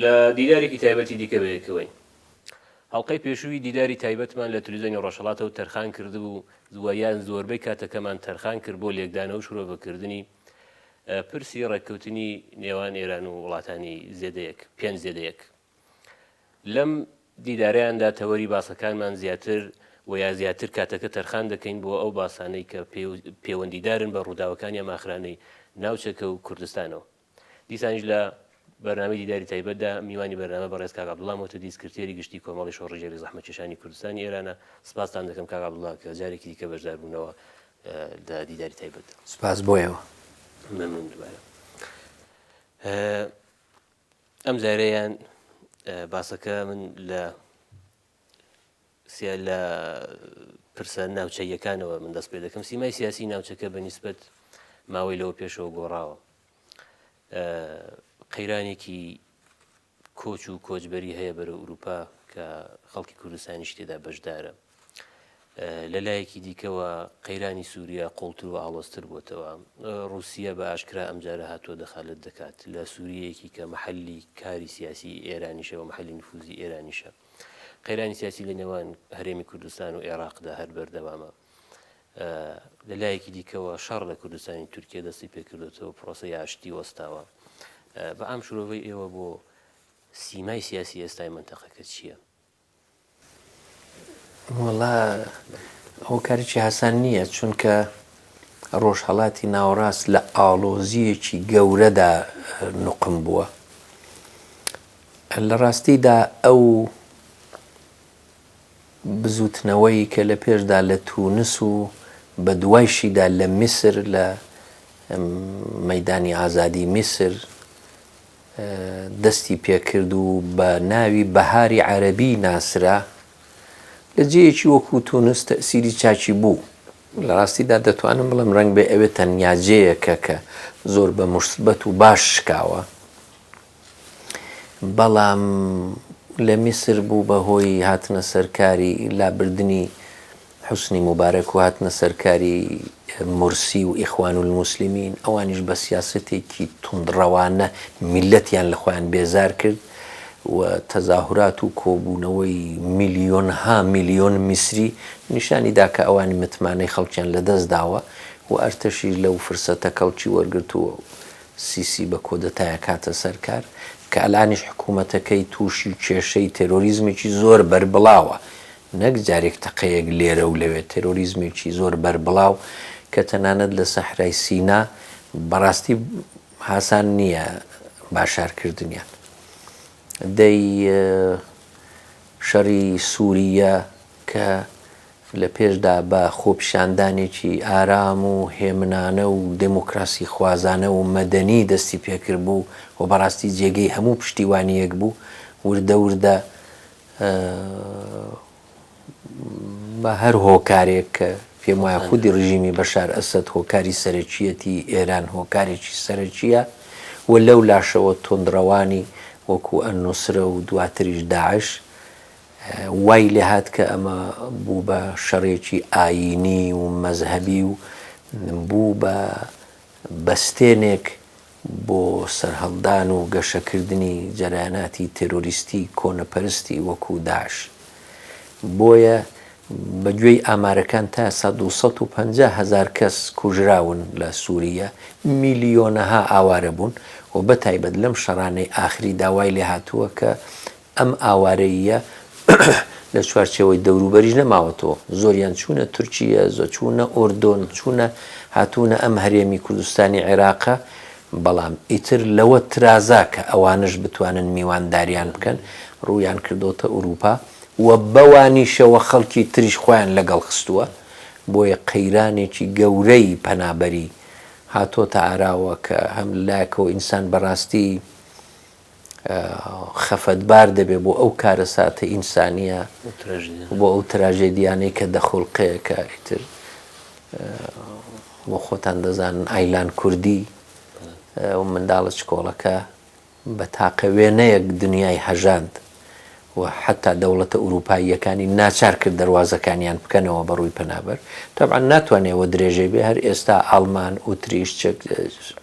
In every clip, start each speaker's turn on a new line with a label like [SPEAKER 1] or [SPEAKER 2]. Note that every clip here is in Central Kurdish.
[SPEAKER 1] لە دیدارێکی تایبەتی دیکە بەیەکەوەین. ئەڵقەی پێشووی دیداری تایبەتمان لە تلویزیۆنی ڕۆژهەڵاتەوە تەرخان کردبوو و یان زۆربەی کاتەکەمان تەرخان کرد بۆ لێکدانەوە و شرۆڤەکردنی پرسی ڕێککەوتنی نێوان ئێران و وڵاتانی زێدەیەک، پێنج زێدەیەک. لەم دیدارەیاندا تەوەری باسەکانمان زیاتر و یا زیاتر کاتەکە تەرخان دەکەین بۆ ئەو باسانەی کە پێوەندیدارن بە ڕووداوەکانی ئەم ئاخرانەی ناوچەکە و کوردستانەوە. دیسانیش لە بەرنامەی دیداری تایبەتدا میوانی بەرنامە بەڕێز کاک عەبدوڵا موهتەدی سکرتێری گشتی کۆمەڵی شۆڕشگێری زەحمەتکێشانی کوردستانی ئێرانە. سپاستان دەکەم کاک عەبدوڵا کە جارێکی دیکە بەشدار بوونەوە لە دیداری تایبەتدا.
[SPEAKER 2] سپاس بۆ ئێوە.
[SPEAKER 1] مەمنوون دووبارە. ئەم جارەیان باسەکە من لە سیا لە پرسە ناوچەییەکانەوە من دەست پێ دەکەم سیمای سیاسی ناوچەکە بە نیسبەت ماوەی لەوە پێشەوە گۆڕاوە قەیرانێکی کۆچ و کۆچبەری هەیە بەرە ئوروپا کە خەڵکی کوردستانیش تێدا بەشدارە لە لایەکی دیکەوە قەیرانی سووریا قوڵتر و ئاڵۆزتر بووەتەوە. ڕووسیە بە ئاشکرا ئەمجارە هاتووە دەخالەت دەکات لە سووریەیەکی کە مەحەلی کاری سیاسی ئێرانیشە و مەحەلی نفوزی ئێرانیشە. قەیرانی سیاسی لە نێوان هەرێمی کوردستان و ئێراقدا هەر بەردەوامە. لە لایەکی دیکەوە شەڕ لە کوردستانی تورکیە دەستی پێکردوێتەوە، پرۆسەی ئاشتی وەستاوە. بە عام شرۆڤەی ئێوە بۆ سیمای سیاسی ئێستای مەنتەقەکە چییە؟
[SPEAKER 2] وەڵا ئەوە کارێکی هاسان نییە چونکە ڕۆژهەڵاتی ناوەڕاست لە ئاڵۆزییەکی گەورەدا نوقم بووە. لە ڕاستیدا ئەو بزووتنەوەی کە لە پێشدا لە تونس و بە دوایشیدا لە میسر لە مەیدانی ئازادی میسر دەستی پێکرد و بە ناوی بەهاری عەرەبی ناسرا، لە جێیەکی وەکوو تونس تەئسیری چاکی بوو. لە ڕاستیدا دەتوانم بڵێم ڕەنگبێ ئەوێ تەنیا جێیەکە کە زۆر بە موسبەت و باش شکاوە. بەڵام لە میسر بوو بە هۆی هاتنە سەرکاری لابردنی حوسنی موبارەک و هاتنە سەرکاری مورسی و ئیخوانولموسلمین، ئەوانیش بە سیاسەتێکی توندڕەوانە میللەتیان لە خۆیان بێزار کرد و تەزاهورات و کۆبوونەوەی میلیۆنها میلیۆن میسری نیشانی دا کە ئەوان متمانەی خەڵکیان لە دەست داوە و ئەرتەشیش لەو فرسەتە کەڵکی وەرگرت و سیسی بە کۆدەتایەک هاتە سەر کار کە ئەلانیش حکوومەتەکەی تووشی کێشەی تێرۆریزمێکی زۆر بەربڵاوە نەک جارێک تەقەیەک لێرە و لەوێ، تێرۆریزمێکی زۆر بەربڵاو کە تەنانەت لە سەحرای سینا بەڕاستی هاسان نییە باشارکردنیان. دەی شەڕی سووریە کە لە پێشدا بە خۆپیشاندانێکی ئارام و هێمنانە و دێموکراسیخوازانە و مەدەنی دەستی پێکردبوو و بەڕاستی جێگەی هەموو پشتیوانییەک بوو، وردە وردە بە هەر هۆکارێک کە پێم وایە خودی ڕژیمی بەشار ئەسەد هۆکاری سەرەکیەتی، ئێران هۆکارێکی سەرەکیە و لەو لاشەوە توندڕەوانی وەکو ئەلنوسرە و دواتریش داعش وای لێهات کە ئەمە بوو بە شەڕێکی ئایینی و مەزهەبی و بوو بە بەستێنێک بۆ سەرهەڵدان و گەشەکردنی جەرەیاناتی تێرۆریستی کۆنەپەرستی وەکوو داعش. بۆیە بە گوێی ئامارەکان تا ئێستا 250,000 کەس کوژراون لە سووریە، میلیۆنەها ئاوارە بوون و بە تایبەت لەم شەڕانەی ئاخریدا وای لێهاتووە کە ئەم ئاوارەییە لە چوارچێوەی دەوروبەریش نەماوەتەوە، زۆریان چوونە تورکیە، زۆ چوونە ئوردون، چوونە هاتوونە ئەم هەرێمی کوردستانی عێراقە، بەڵام ئیتر لەوە ترازا کە ئەوانەش بتوانن میوانداریان بکەن، ڕوویان کردۆتە ئورووپا و بەوانیشەوە خەڵکی تریش خۆیان لەگەڵ خستووە، بۆیە قەیرانێکی گەورەی پەنابەری هاتۆتە ئاراوە کە هەم لە لایەکەوە ئینسان بەڕاستی خەفەتبار دەبێ بۆ ئەو کارەساتە ئینسانییە و بۆ ئەو تراژێدیانەی کە دەخوڵقێ کە ئیتر بۆ خۆتان دەزانن ئایلان کوردی و منداڵە چکۆڵەکە بە تاقە وێنەیەک دنیای هەژاند و. و حەتا دەوڵەتە ئورووپاییەکانی ناچار کرد دەروازەکانیان بکەنەوە بە ڕووی پەنابەر. تەبعەن ناتوانێ ئەوە درێژەی بێ، هەر ئێستا ئاڵمان، ئوتریش، چێک،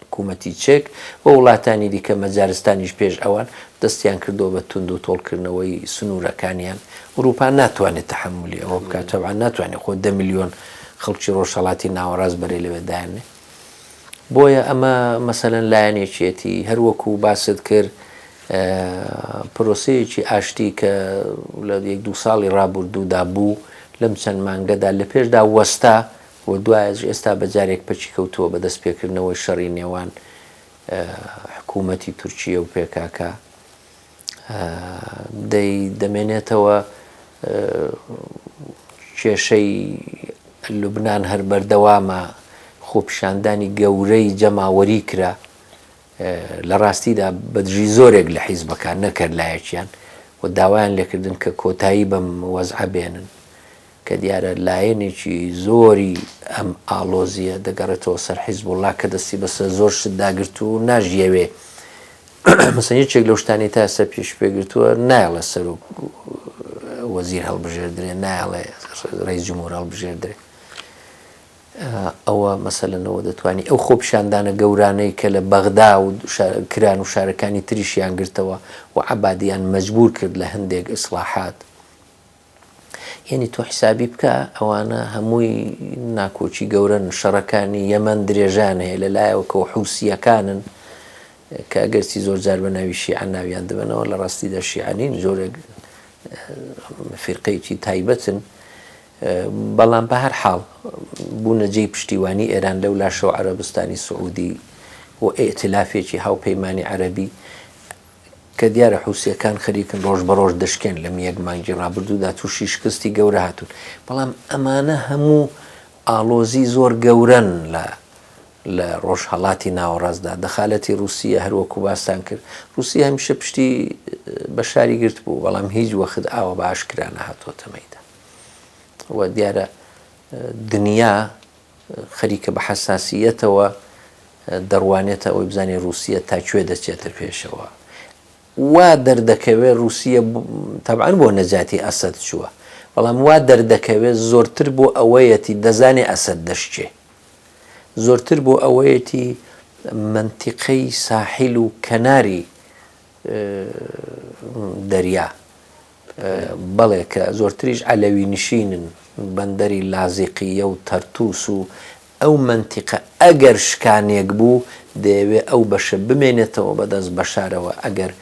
[SPEAKER 2] حکوومەتی چێک و وڵاتانی دیکە، مەجارستانیش پێش ئەوان، دەستیان کردووە بە توند و تۆڵ کردنەوەی سنوورەکانیان. ئورووپا ناتوانێ تەحەمولی ئەوە بکا. تەبعەن ناتوانێ خۆ دە میلیۆن خەڵکی ڕۆژهەڵاتی ناوەڕاست بەرێ لەوێ دایاننێ. بۆیە ئەمە مەسەلەن لایەنێکیەتی، هەر وەکوو باست کرد پرۆسەیەکی ئاشتی کە لە یەک دوو ساڵی ڕابوردوودا بوو، لەم چەند مانگەدا لە پێشدا وەستا و دوایش ئێستا بە جارێک پەکی کەوتووە بە دەستپێکردنەوەی شەڕی نێوان حکوومەتی تورکیە و پێکاکا. دەی دەمێنێتەوە کێشەی لوبناان هەر بەردەوامە خۆپیشاندانی گەورەی جەماوەری کرا لە ڕاستیدا بەدژی زۆرێک لە حیزبەکان نەکرد لایەکیان و داوایان لێکردن کە کۆتایی بەم وەزعە بێنن کە دیارە لایەنێکی زۆری ئەم ئاڵۆزییە دەگەڕێتەوە سەر حیزبوڵڵا کە دەستی بەسەر زۆر شتدا گرتووە و ناشیەوێ مەسەن یەکێک لەو شتانەی تا ئێستا پێش پێگرتووە نایەڵێ سەرۆک وەزیر هەڵبژێردرێ نایەڵێ ڕئیس جمهور هەڵبژێردرێ ئەوە مەسەلەنەوە دەتوانی ئەو خۆپیشاندانە گەورانەی کە لە بەغدا و کران و شارەکانی تریشیان گرتەوە و عەبادیان مەجبور کرد لە هەندێک ئیسڵاحات یەنی تۆ حیسابی بکە ئەوانە هەمووی ناکۆکی گەورەن شەڕەکانی یەمەن درێژان هەیە لە لایەوە کە حوسییەکانن کە ئەگەرچی زۆر جار بە ناوی شیعە ناویان دەبەنەوە لە ڕاستیدا شیعە نین جۆرێک فیرقەیەکی تایبەتن بەڵام بە هەر حاڵ بوونە جێی پشتیوانی ئێران لەو لاشەوە عەرەبستانی سعودی و ئیئتلافێکی هاوپەیمانی عەرەبی کە دیارە حوسییەکان خەریکن ڕۆژ بە ڕۆژ دەشکێن لەم یەک مانگی ڕابردوودا تووشی شکستی گەورە هاتوون بەڵام ئەمانە هەموو ئاڵۆزی زۆر گەورەن لە لە ڕۆژهەڵاتی ناوەڕاستدا دەخالەتی ڕووسیە هەر وەکوو باستان کرد ڕووسیە هەمیشە پشتی بەشاری گرت بوو بەڵام هیچ وەخت ئاوا بە ئاشکرا نەهاتووەتە مەیدان و دیارە دنیا خەریکە بە حەساسییەتەوە دەڕوانێتە ئەوەی بزانێ ڕووسیە تا کوێ دەچێتە پێشەوە. وا دەردەکەوێ ڕووسیە تەبعەن بۆ نەجاتی ئەسەد چووە، بەڵام وا دەردەکەوێ زۆرتر بۆ ئەوەیەتی دەزانێ ئەسەد دەشکێ. زۆرتر بۆ ئەوەیەتی مەنتیقەی ساحیل و کەناری دەریا بەڵێ کە زۆرتریش عەلەوی نشینن، بەندەری لازیقییە و تەرتوس و ئەو مەنتیقە ئەگەر شکانێک بوو دەیەوێ ئەو بەشە بمێنێتەوە بە دەست بەشارەوە ئەگەر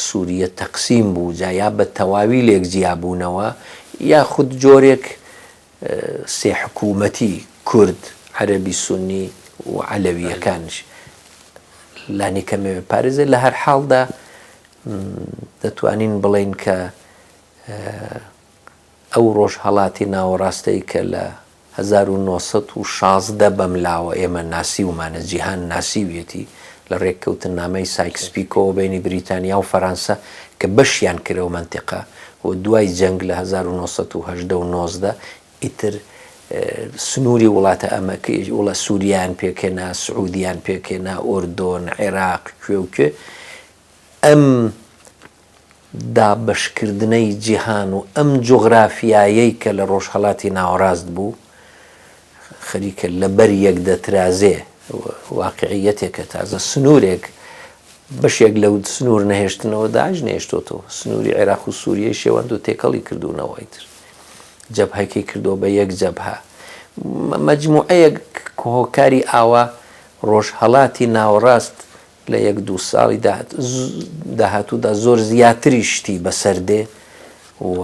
[SPEAKER 2] سوریە تەقسیم بوو جا یا بە تەواوی لێک جیا بوونەوە یاخود جۆرێک سێ حکوومەتی کورد، عەرەبی سوننی و عەلەوییەکانیش لانیکەمێ بپارێزێ لە هەر حاڵدا دەتوانین بڵێین کە ئەو ڕۆژهەڵاتی ناوەڕاستەی کە لە 1916 بەم لاوە ئێمە ناسیومانە، جیهان ناسیویەتی لە ڕێککەوتننامەی سایکس پیکۆوە بەینی بریتانیا و فەرانسە کە بەشیان کرد ئەو مەنتیقە و دوای جەنگ لە 1918 و 19 ئیتر سنووری وڵاتە ئەمەکە وڵە سووریان پێکهێنا، سعودیان پێکهێنا، ئۆردۆن، عێراق، کوێ و کوێ ئەم دابەشکردنەی جیهان و ئەم جوغرافیایەی کە لە ڕۆژهەڵاتی ناوەڕاست بوو خەریکە لەبەر یەک دەترازێ، واقیعییەتێکە تازە سنوورێک بەشێک لەو سنوور نەهێشتنەوە داعش نەهێشتۆتەوە، سنووری عێراق و سووریەی شێواند و تێکەڵی کردوونەوە ئیتر جەبهەکەی کردووە بە یەک جەبهە مەجموعەیەک هۆکاری ئاوا ڕۆژهەڵاتی ناوەڕاست لە یەک دوو ساڵی داهاتوودا زۆر زیاتری شتی بەسەر دێ و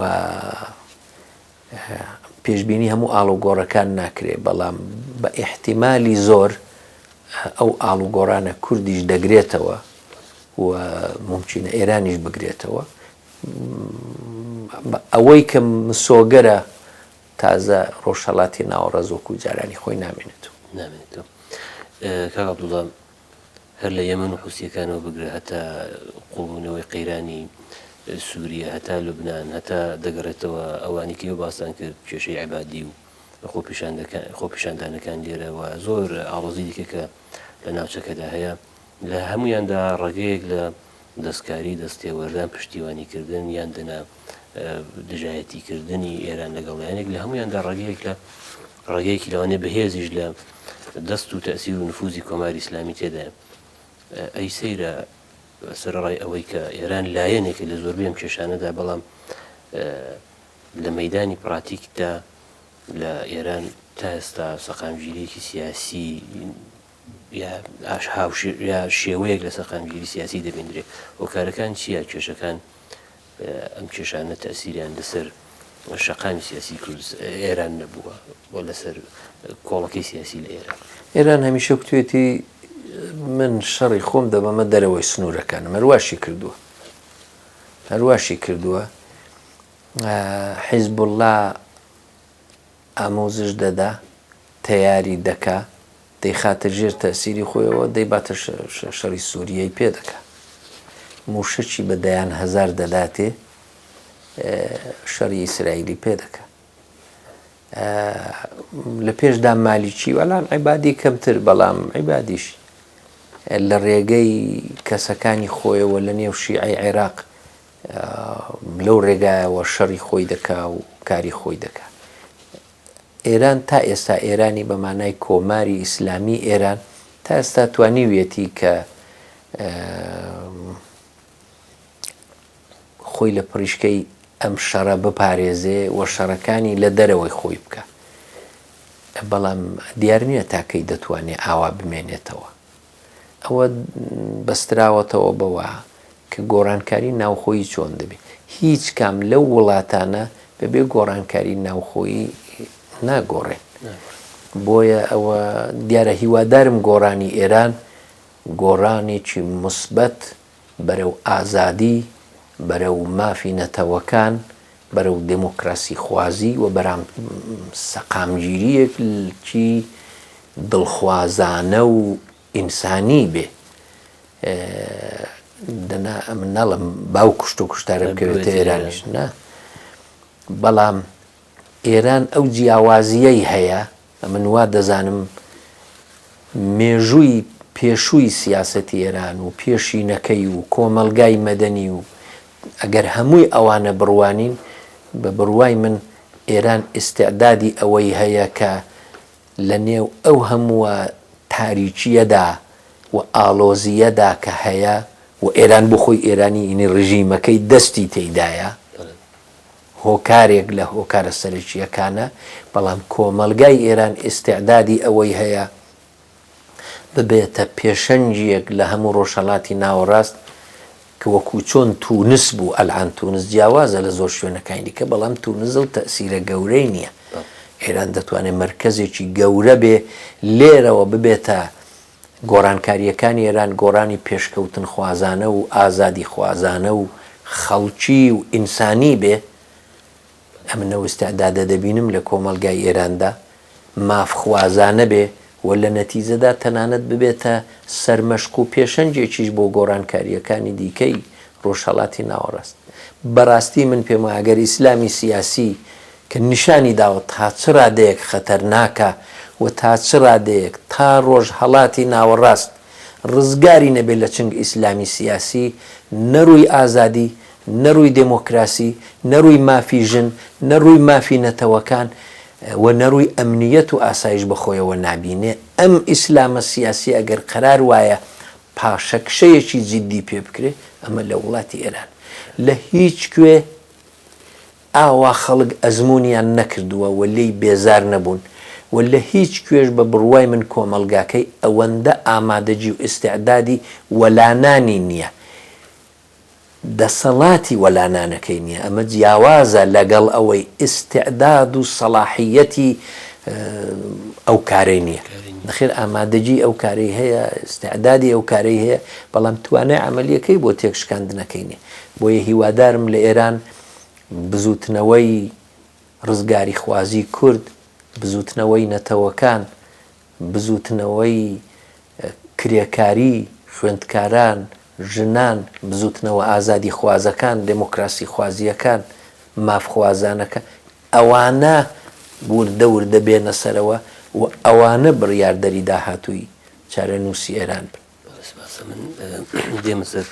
[SPEAKER 2] پێشبینی هەموو ئاڵوگۆڕەکان ناکرێ بەڵام بە ئیحتیمالی زۆر ئەو ئاڵوگۆڕانە کوردیش دەگرێتەوە و مومکینە ئێرانیش بگرێتەوە ئەوەی کە مسۆگەرە تازە ڕۆژهەڵاتی ناوەڕاست وەکو جارانی خۆی نامێنێتەوە.
[SPEAKER 1] نامێنێتەوە. کاک عەبدوڵڵا هەر لە یەمەن و حوسییەکانەوە بگرە هەتا قوڵبوونەوەی قەیرانی سووریە هەتا لوبنان هەتا دەگەڕێتەوە ئەوانی کە ئێوە باستان کرد کێشەی عەبادی و خۆپیشاندانەکان لێرە و زۆر ئاڵۆزی دیکە کە لە ناوچەکەدا هەیە لە هەمویاندا ڕەگەیەک لە دەستکاری، دەستێوەردان، پشتیوانیکردن یان دەنا دژایەتیکردنی ئێران لەگەڵ لایەنێک، لە هەموویاندا ڕەگەیەک لە ڕەگەیەکی لەوانەیە بەهێزیش لە دەست و تەئسیر و نفوزی کۆماری ئیسلامی تێدایە. ئەی سەیرە سەرەڕای ئەوەی کە ئێران لایەنێکە لە زۆربەی ئەم کێشانەدا، بەڵام لە مەیدانی پراتیکدا لە ئێران تا ئێستا سەقامگیرییەکی سیاسی یا یا شێوەیەک لە سەقامگیری سیاسی دەبیندرێ. هۆکارەکان چییە؟ کێشەکان ئەم کێشانە تەئسیریان لەسەر شەقامی سیاسی کوردست ئێران نەبووە و لەسەر کۆڵەکەی سیاسی لە ئێران.
[SPEAKER 2] ئێران هەمیشە کوتوێتی من شەڕی خۆم دەبەمە دەرەوەی سنوورەکانم، هەر واشی کردووە. هەر واشی کردووە. حیزبوڵڵا ئاموزش دەدا، تەیاری دەکا، دەیخاتە ژێر تەئسیری خۆیەوە، دەیباتە شەڕی سووریەی پێ دەکا. مووشەکی بە دەیان هەزار دەداتێ، شەڕی ئیسرائیلی پێ دەکا. لە پێشدا مالیکی و ئەلان عیبادی کەمتر، بەڵام عیبادیش لە ڕێگەی کەسەکانی خۆیەوە لە نێو شیعەی عێراق لەو ڕێگایەوە شەڕی خۆی دەکا و کاری خۆی دەکا. ئێران تا ئێستا ئێرانی بە مانای کۆماری ئیسلامی ئێران تا ئێستا توانیویەتی کە خۆی لە پڕیشکەی ئەم شەڕە بپارێزێ و شەڕەکانی لە دەرەوەی خۆی بکا. بەڵام دیار نییە تا کەی دەتوانێ ئاوا بمێنێتەوە. ئەوە بەستراوەتەوە بەوە کە گۆڕانکاری ناوخۆیی چۆن دەبێت. هیچ کام لەو وڵاتانە بەبێ گۆڕانکاری ناوخۆیی ناگۆڕێن. بۆیە ئەوە دیارە هیوادارم گۆڕانی ئێران گۆڕانێکی موسبەت بەرەو ئازادی، بەرەو مافی نەتەوەکان، بەرەو دێمۆکراسیخوازی و بەرام سەقامگیرییەکی دڵخوازانە و ئینسانی بێ. دەنا ئەمن ناڵێم باو کوشت و کوشتارە بکەوێتە ئێرانیش، نا. بەڵام ئێران ئەو جیاوازییەی هەیە، ئەمن وا دەزانم مێژووی پێشووی سیاسەتی ئێران و پێشینەکەی و کۆمەڵگای مەدەنی و ئەگەر هەمووی ئەوانە بڕوانین، بە بڕوای من ئێران ئیستعدادی ئەوەی هەیە کە لە نێو ئەو هەمووە تاریکییەدا و ئاڵۆزییەدا کە هەیە و ئێران بۆ خۆی ئێرانی یانی ڕژیمەکەی دەستی تێیدایە، هۆکارێک لە هۆکارە سەرەکییەکانە، بەڵام کۆمەڵگای ئێران ئیستعدادی ئەوەی هەیە ببێتە پێشەنگیەک لە هەموو ڕۆژهەڵاتی ناوەڕاست کە وەکوو چۆن تونس بوو، ئەلعان تونس جیاوازە لە زۆر شوێنەکانی دیکە، بەڵام تونس ئەو تەئسیرە گەورەی نییە. ئێران دەتوانێت مەرکەزێکی گەورە بێ لێرەوە ببێتە گۆڕانکارییەکانی ئێران گۆڕانی پێشکەوتنخوازانە و ئازادیخوازانە و خەڵکی و ئینسانی بێ، ئەمن ئەو ئیستعدادە دەبینم لە کۆمەڵگای ئێراندا مافخوازانە بێ و لە نەتیجەدا تەنانەت ببێتە سەرمەشق و پێشەنگێکیش بۆ گۆڕانکارییەکانی دیکەی ڕۆژهەڵاتی ناوەڕاست. بەڕاستی من پێم وایە گەر ئیسلامی سیاسی کە نیشانی داوە تا چ ڕادەیەک خەتەرناکە و تا چ ڕادەیەک تا ڕۆژهەڵاتی ناوەڕاست ڕزگاری نەبێ لە چنگ ئیسلامی سیاسی نە ڕووی ئازادی نە ڕووی دێمۆکراسی نە ڕووی مافی ژن نە ڕووی مافی نەتەوەکان و نە ڕووی ئەمنیەت و ئاسایش بە خۆیەوە نابینێ ئەم ئیسلامە سیاسیە ئەگەر قەرار وایە پاشەکشەیەکی جیدی پێ بکرێ ئەمە لە وڵاتی ئێران لە هیچ کوێ ئاوا خەڵک ئەزموونیان نەکردووە و لێی بێزار نەبوون و لە هیچ کوێش بە بڕوای من کۆمەڵگاکەی ئەوەندە ئامادەگی و ئیستعدادی وەلانانی نییە دەسەڵاتی وەلانانەکەی نییە ئەمە جیاوازە لەگەڵ ئەوەی ئیستعداد و سەڵاحییەتی ئەو کارەی نییە نەخێر ئامادەگی ئەو کارەی هەیە ئیستعدادی ئەو کارەی هەیە بەڵام توانای عەمەلییەکەی بۆ تێکشکاندنەکەی نییە بۆیە هیوادارم لە ئێران بزووتنەوەی ڕزگاریخوازی کورد، بزووتنەوەی نەتەوەکان، بزووتنەوەی کرێکاری، خوێندکاران، ژنان، بزووتنەوە ئازادیخوازەکان، دێمۆکراسیخوازییەکان، مافخوازانەکان، ئەوانە وردە وردە بێنە سەرەوە و ئەوانە بڕیاردەری داهاتووی چارەنووسی ئێران بن.
[SPEAKER 1] سپاسە من دێمە سەر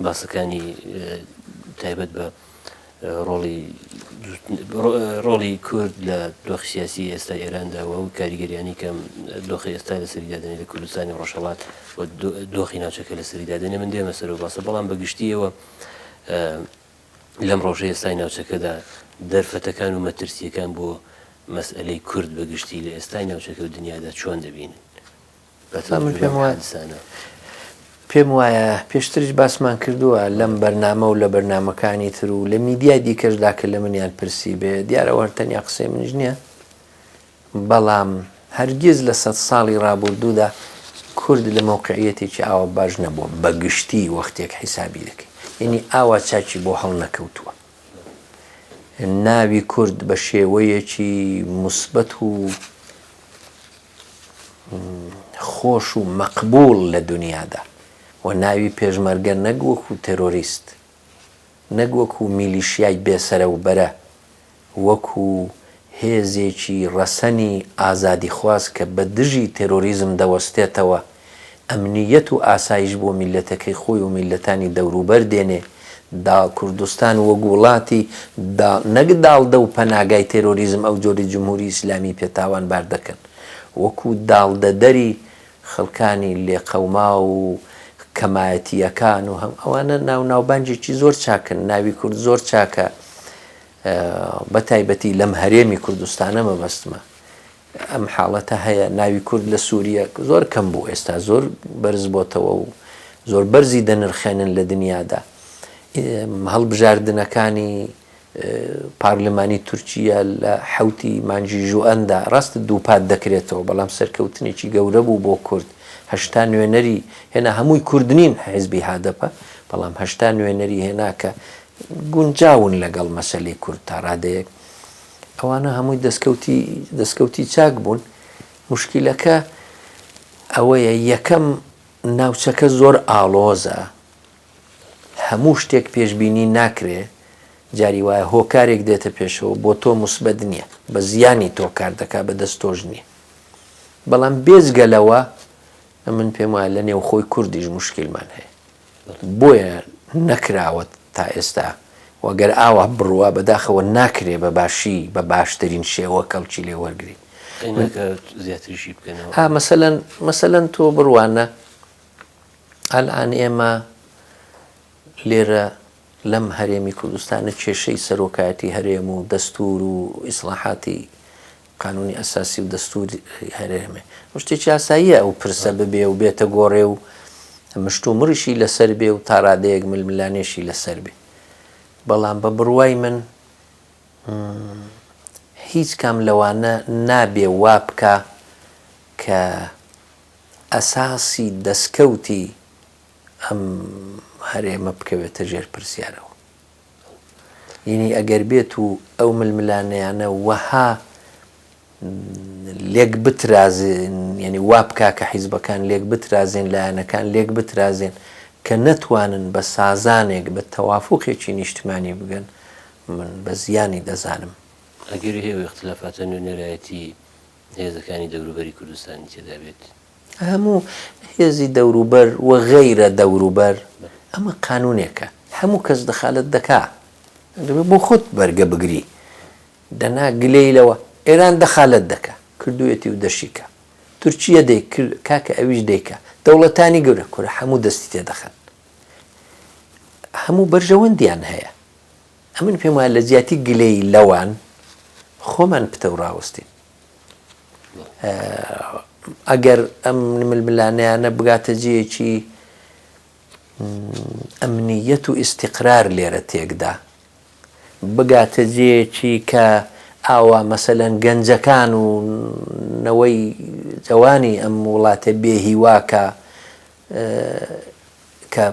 [SPEAKER 1] باسەکانی تایبەت بە ڕۆڵی ڕۆڵی کورد لە دۆخی سیاسی ئێستا ئێراندا و ئەو کاریگەریانی کە دۆخی ئێستا لەسەری دادەنێ لە کوردستانی ڕۆژهەڵات و دۆخی ناوچەکە لەسەری دادەنێ من دێمە سەر و باسە بەڵام بە گشتیەوە لەم ڕۆژەی ئێستای ناوچەکەدا دەرفەتەکان و مەترسییەکان بۆ مەسئەلەی کورد بە گشتی لە ئێستای ناوچەکە و دنیادا چۆن دەبینن؟ بە
[SPEAKER 2] من
[SPEAKER 1] تەوەجوه
[SPEAKER 2] پێم
[SPEAKER 1] بەم
[SPEAKER 2] وایە
[SPEAKER 1] حادسانە.
[SPEAKER 2] پێم وایە پێشتریش باسمان کردووە لەم بەرنامە و لە بەرنامەکانی تر و لە میدیای دیکەشدا کە لە منیان پرسیبێ، دیارە ئەوە هەر تەنیا قسەی منیش نییە، بەڵام هەرگیز لە سەدساڵی ڕابوردوودا کورد لە مەوقعیەتێکی ئاوا باش نەبووە بە گشتی وەختێک حیسابی دەکەی یەنی ئاوا چاکی بۆ هەڵنەکەوتووە ناوی کورد بە شێوەیەکی موسبەت و خۆش و مەقبوڵ لە دونیادا و ناوی پێشمەرگە نەک وەکو تێرۆریست نەک وەکو میلیشیای بێسەرەوبەرە وەکو هێزێکی ڕەسەنی ئازادیخواز کە بە دژی تێرۆریزم دەوەستێتەوە، ئەمنییەت و ئاسایش بۆ میللەتەکەی خۆی و میللەتانی دەوروبەر دێنێ، دا کوردستان وەک وڵاتی دا نەک داڵدە و پەناگای تێرۆریزم ئەو جۆری جمهوری ئیسلامی پێ تاوانبار دەکەن، وەکو داڵدەدەری خەڵکانی لێقەوماو و کەمایەتییەکان و هەم ئەوانە ناو ناوبانگێکی زۆر چاکن، ناوی کورد زۆر چاکە، بە تایبەتی لەم هەرێمی کوردستانە مەبەستمە ئەم حاڵەتە هەیە ناوی کورد لە سووریە زۆر کەم بوو ئێستا زۆر بەرز بۆتەوە و زۆر بەرزی دەنرخێنن لە دنیادا هەڵبژاردنەکانی پارلمانی تورکیە لە حوتی مانگی ژوئەندا ڕاست دووپات دەکرێتەوە بەڵام سەرکەوتنێکی گەورە بوو بۆ کورد هەشتا نوێنەری هێنا هەمووی کورد نین حیزبی هادەپە بەڵام هەشتا نوێنەری هێنا کە گونجاون لەگەڵ مەسەلەی کورد تا ڕادەیەک ئەوانە هەمووی دەستکەوتی دەستکەوتی چاک بوون مشکلەکە ئەوەیە یەکەم ناوچەکە زۆر ئاڵۆزە هەموو شتێک پێشبینی ناکرێ جاری وایە هۆکارێک دێتە پێشەوە بۆ تۆ موسبەت نییە بە زیانی تۆ کار دەکا بە دەست تۆش نییە بەڵام بێجگە لەوە من پێم وایە لە نێوخۆی کوردیش مشکلمان هەیە بۆیە نەکراوە تا ئێستا و گەر ئاوا بڕوا بەداخەوە ناکرێ بە باشی بە باشترین شێوە کەڵکی لێ وەرگری.
[SPEAKER 1] ئەی ناکا زیاتریشی بکەنەوە؟
[SPEAKER 2] ها مەسەلەن مەسەلەن تۆ بڕوانە ئەلئان ئێمە لێرە لەم هەرێمی کوردستانە کێشەی سەرۆکایەتی هەرێم و دەستور و ئیسڵاحاتی قانونی ئەساسی و دەستوری هەرێمێ ئەو شتێکی ئاساییە ئەو پرسە ببێ و بێتە گۆڕێ و مشتومڕیشی لەسەر بێ و تا ڕادەیەک ململانێشی لەسەر بێ بەڵام بە بڕوای من هیچ کام لەوانە نابێ وا بکا کە ئەساسی دەستکەوتی ئەم هەرێمە بکەوێتە ژێر پرسیارەوە. یەنی ئەگەر بێت و ئەو ململانێیانە وەها لێک بترازێن یەنی وا بکا کە حیزبەکان لێک بترازێن لایەنەکان لێک بترازێن کە نەتوانن بە سازانێک بە تەوافوقێکی نیشتمانی بگەن من بە زیانی دەزانم.
[SPEAKER 1] ئەگەری هەیە ئەو ئیختلافاتە نوێنەرایەتی هێزەکانی دەوروبەری کوردستانی تێدا بێت؟
[SPEAKER 2] هەموو هێزی دەوروبەر و غەیرە دەوروبەر، ئەمە قانوونێکە، هەموو کەس دەخالەت دەکا، دەبێ بۆ خۆت بەرگە بگری، دەنا گلەیی لەوە، ئێران دەخالەت دەکا، کردوویەتی و دەشیکا، تورکیە دەی کاکە ئەویش دەیکا، دەوڵەتانی گەورە کورە هەموو دەستی تێدەخەن، هەموو بەرژەوەندیان هەیە، ئەمن پێم وایە لە جیاتی گلەیی لەوان، خۆمان پتەو ڕاوەستین. ئەگەر ئەم ململانێیانە بگاتە جێیەکی ئەمنیەت و ئیستیقرار لێرە تێکدا، بگاتە جێیەکی کە ئاوا مەسەلەن گەنجەکان و نەوەی جەوانی ئەم وڵاتە بێ هیوا کە کە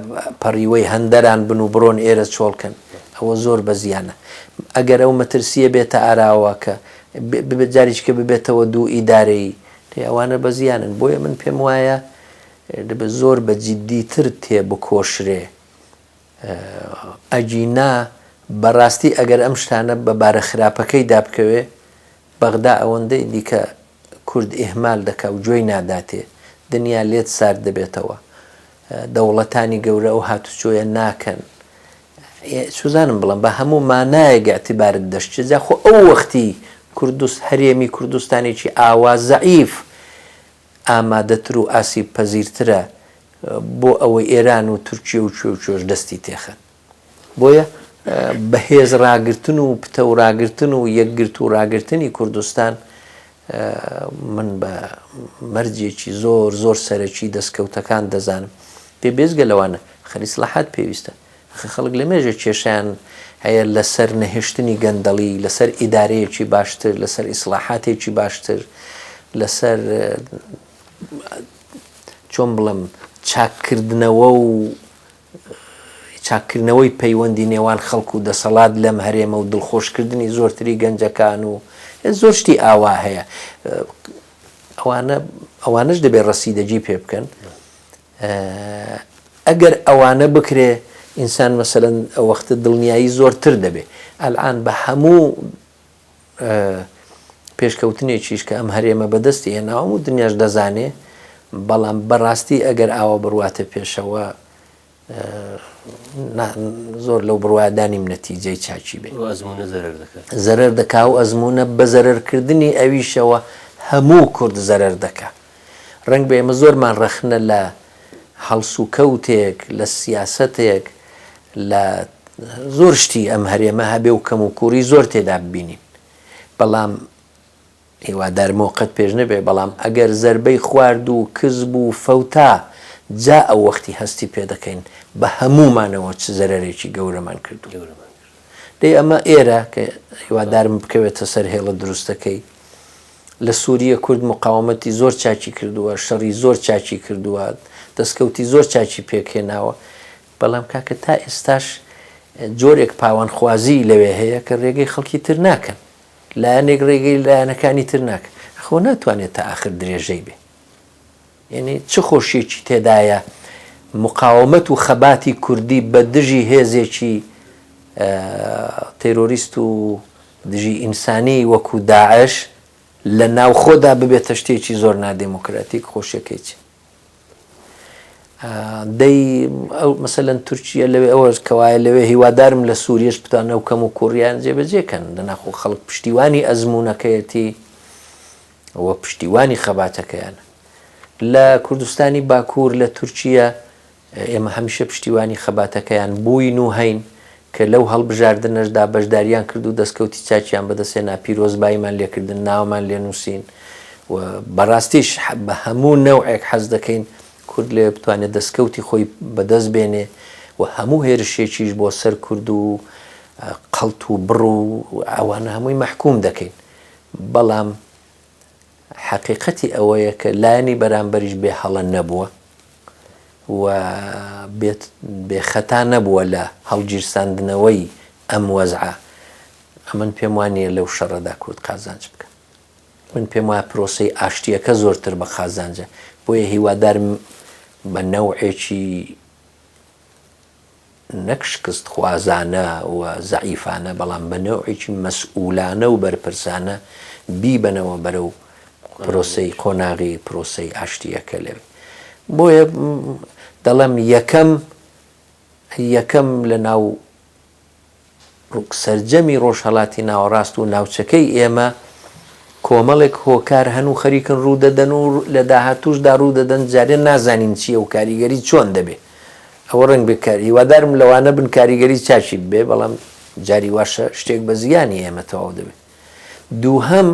[SPEAKER 2] پەڕیوەی هەندەران بن و بڕۆن ئێرە چۆڵ کەن ئەوە زۆر بە زیانە ئەگەر ئەو مەترسیە بێتە ئاراوە کە جاریچکە ببێتەوە دوو ئیدارەیی دەی ئەوانە بە زیانن بۆیە من پێم وایە دەبێت زۆر بە جیدیتر تێبکۆشرێ ئەگینا بەڕاستی ئەگەر ئەم شتانە بە بارە خراپەکەیدا بکەوێ بەغدا ئەوەندەی دیکە کورد ئیهمال دەکا و گوێی ناداتێ، دنیا لێت سارد دەبێتەوە. دەوڵەتانی گەورە ئەو هاتوچۆیە ناکەن. چوزانم بڵێم بە هەموو مانایەک ئیعتیبارت دەشچێ جا خۆ ئەو وەختی کوردست هەرێمی کوردستانێکی ئاوا زەعیف ئامادەتر و ئاسیب پەزیرترە بۆ ئەوەی ئێران و تورکیە و کوێ و کوێش دەستی تێخەن. بۆیە بەهێز ڕاگرتن و پتەو ڕاگرتن و یەکگرتوو ڕاگرتنی کوردستان من بە مەرجێکی زۆر زۆر سەرەکی دەستکەوتەکان دەزانم. دەی بێجگە لەوانە ئەخر ئیسڵاحات پێویستە. ئەخر خەڵک لەمێژە کێشەیان هەیە لەسەر نەهێشتنی گەندەڵی، لەسەر ئیدارەیەکی باشتر، لەسەر ئیسڵاحاتێکی باشتر، لەسەر چۆن بڵێم چاککردنەوە و چاککردنەوەی پەیوەندی نێوان خەڵک و دەسەڵات لەم هەرێمە و دڵخۆشکردنی زۆرتری گەنجەکان و زۆر شتی ئاوا هەیە ئەوانە ئەوانەش دەبێت ڕەسیدەگی پێ بکەن ئەگەر ئەوانە بکرێ ئینسان مەسەلەن ئەوەختە دڵنیایی زۆرتر دەبێ ئەلئان بە هەموو پێشکەوتنێکیش کە ئەم هەرێمە بەدەستی هێناوە هەموو دنیاش دەزانێ بەڵام بەڕاستی ئەگەر ئاوا بڕواتە پێشەوە زۆر لەو بڕوایەدا نیم نەتیجەی چاکی بێ.
[SPEAKER 1] ئەو ئەزموونە زەرەر دەکات.
[SPEAKER 2] زەرەر دەکا و ئەزموونە بە زەرەرکردنی ئەویشەوە هەموو کورد زەرەر دەکا. ڕەنگبێ ئێمە زۆرمان ڕەخنە لە هەڵسوکەوتێک، لە سیاسەتێک، لە زۆر شتی ئەم هەرێمە هەبێ و کەموکووڕی زۆر تێدا ببینین. بەڵام هیوادارم و قەت پێش نەبێ، بەڵام ئەگەر زەربەی خوارد و کز بوو و فەوتا، جا ئەو وەختی هەستی پێ دەکەین بە هەموومانەوە چ زەرەرێکی گەورەمان کردووە. دەی ئەمە ئێرە کە هیوادارم بکەوێتە سەر هێڵە دروستەکەی. لە سوریە کورد موقاومەتی زۆر چاکی کردووە، شەڕی زۆر چاکی کردووە، دەستکەوتی زۆر چاکی پێک هێناوە، بەڵام کاکە تا ئێستاش جۆرێک پاوانخوازی لەوێ هەیە کە رێگەی خەڵکی تر ناکەن. لایەنێک رێگەی لایەنەکانی تر ناکەن. خۆ ناتوانێت تا ئاخر درێژەی بێ. یەنی چ خۆشیەکی تێدایە مقاومەت و خەباتی کوردی بە دژی هێزێکی تێرۆریست و دژی ئینسانی وەکو داعش لە ناوخۆدا ببێتە شتێکی زۆر نادێموکراتیک خۆشیەکەی چی؟ دەی ئەو مەسەلەن تورکیە لەوێ ئەوە کەوایە لەوێ هیوادارم لە سووریەش بتوانن ئەو کەم و کوڕیان جێبەجێ کەن دەناخۆ خەڵک پشتیوانی ئەزموونەکەیەتی و پشتیوانی خەباتەکەیانە. لە کوردستانی باکوور لە تورکیە ئێمە هەمیشە پشتیوانی خەباتەکەیان بووین و هەین کە لەو هەڵبژاردنەشدا بەشداریان کرد و دەستکەوتی چاکیان بەدەستهێنا پیرۆزباییمان لێکردن ناومان لێنووسین و بەڕاستیش بە هەموو نەوعێک حەز دەکەین کورد لەوێ بتوانێت دەستکەوتی خۆی بەدەست بێنێ و هەموو هێرشێکیش بۆ سەر کورد و قەڵت و بڕ و ئەوانە هەمووی مەحکووم دەکەین بەڵام حەقیقەتی ئەوەیە کە لایەنی بەرامبەریش بێ هەڵە نەبووە و بێ خەتا نەبووە لە هەڵگیرساندنەوەی ئەم وەزعە. ئەمن پێم وا نییە لەو شەڕەدا کورد قازانج بکا. من پێم وایە پرۆسەی ئاشتییەکە زۆرتر بە قازانجە. بۆیە هیوادارم بە نەوعێکی نەک شکستخوازانە و زەعیفانە، بەڵام بە نەوعێکی مەسئولانە و بەرپرسانە بیبەنەوە بەرەو پرۆسەی قۆناغی پرۆسەی ئاشتییەکە لەوێ. بۆیە دەڵێم یەکەم یەکەم لە ناو سەرجەمی ڕۆژهەڵاتی ناوەڕاست و ناوچەکەی ئێمە کۆمەڵێک هۆکار هەن و خەریکن ڕوودەدەن و لە داهاتووشدا ڕوودەدەن، جارێ نازانین چییە و کاریگەری چۆن دەبێ. ئەوە ڕەنگ بێ کار هیوادارم لەوانە بن کاریگەری چاکی ببێ، بەڵام جاری واشە شتێک بە زیانی ئێمە تەواو دەبێ. دووهەم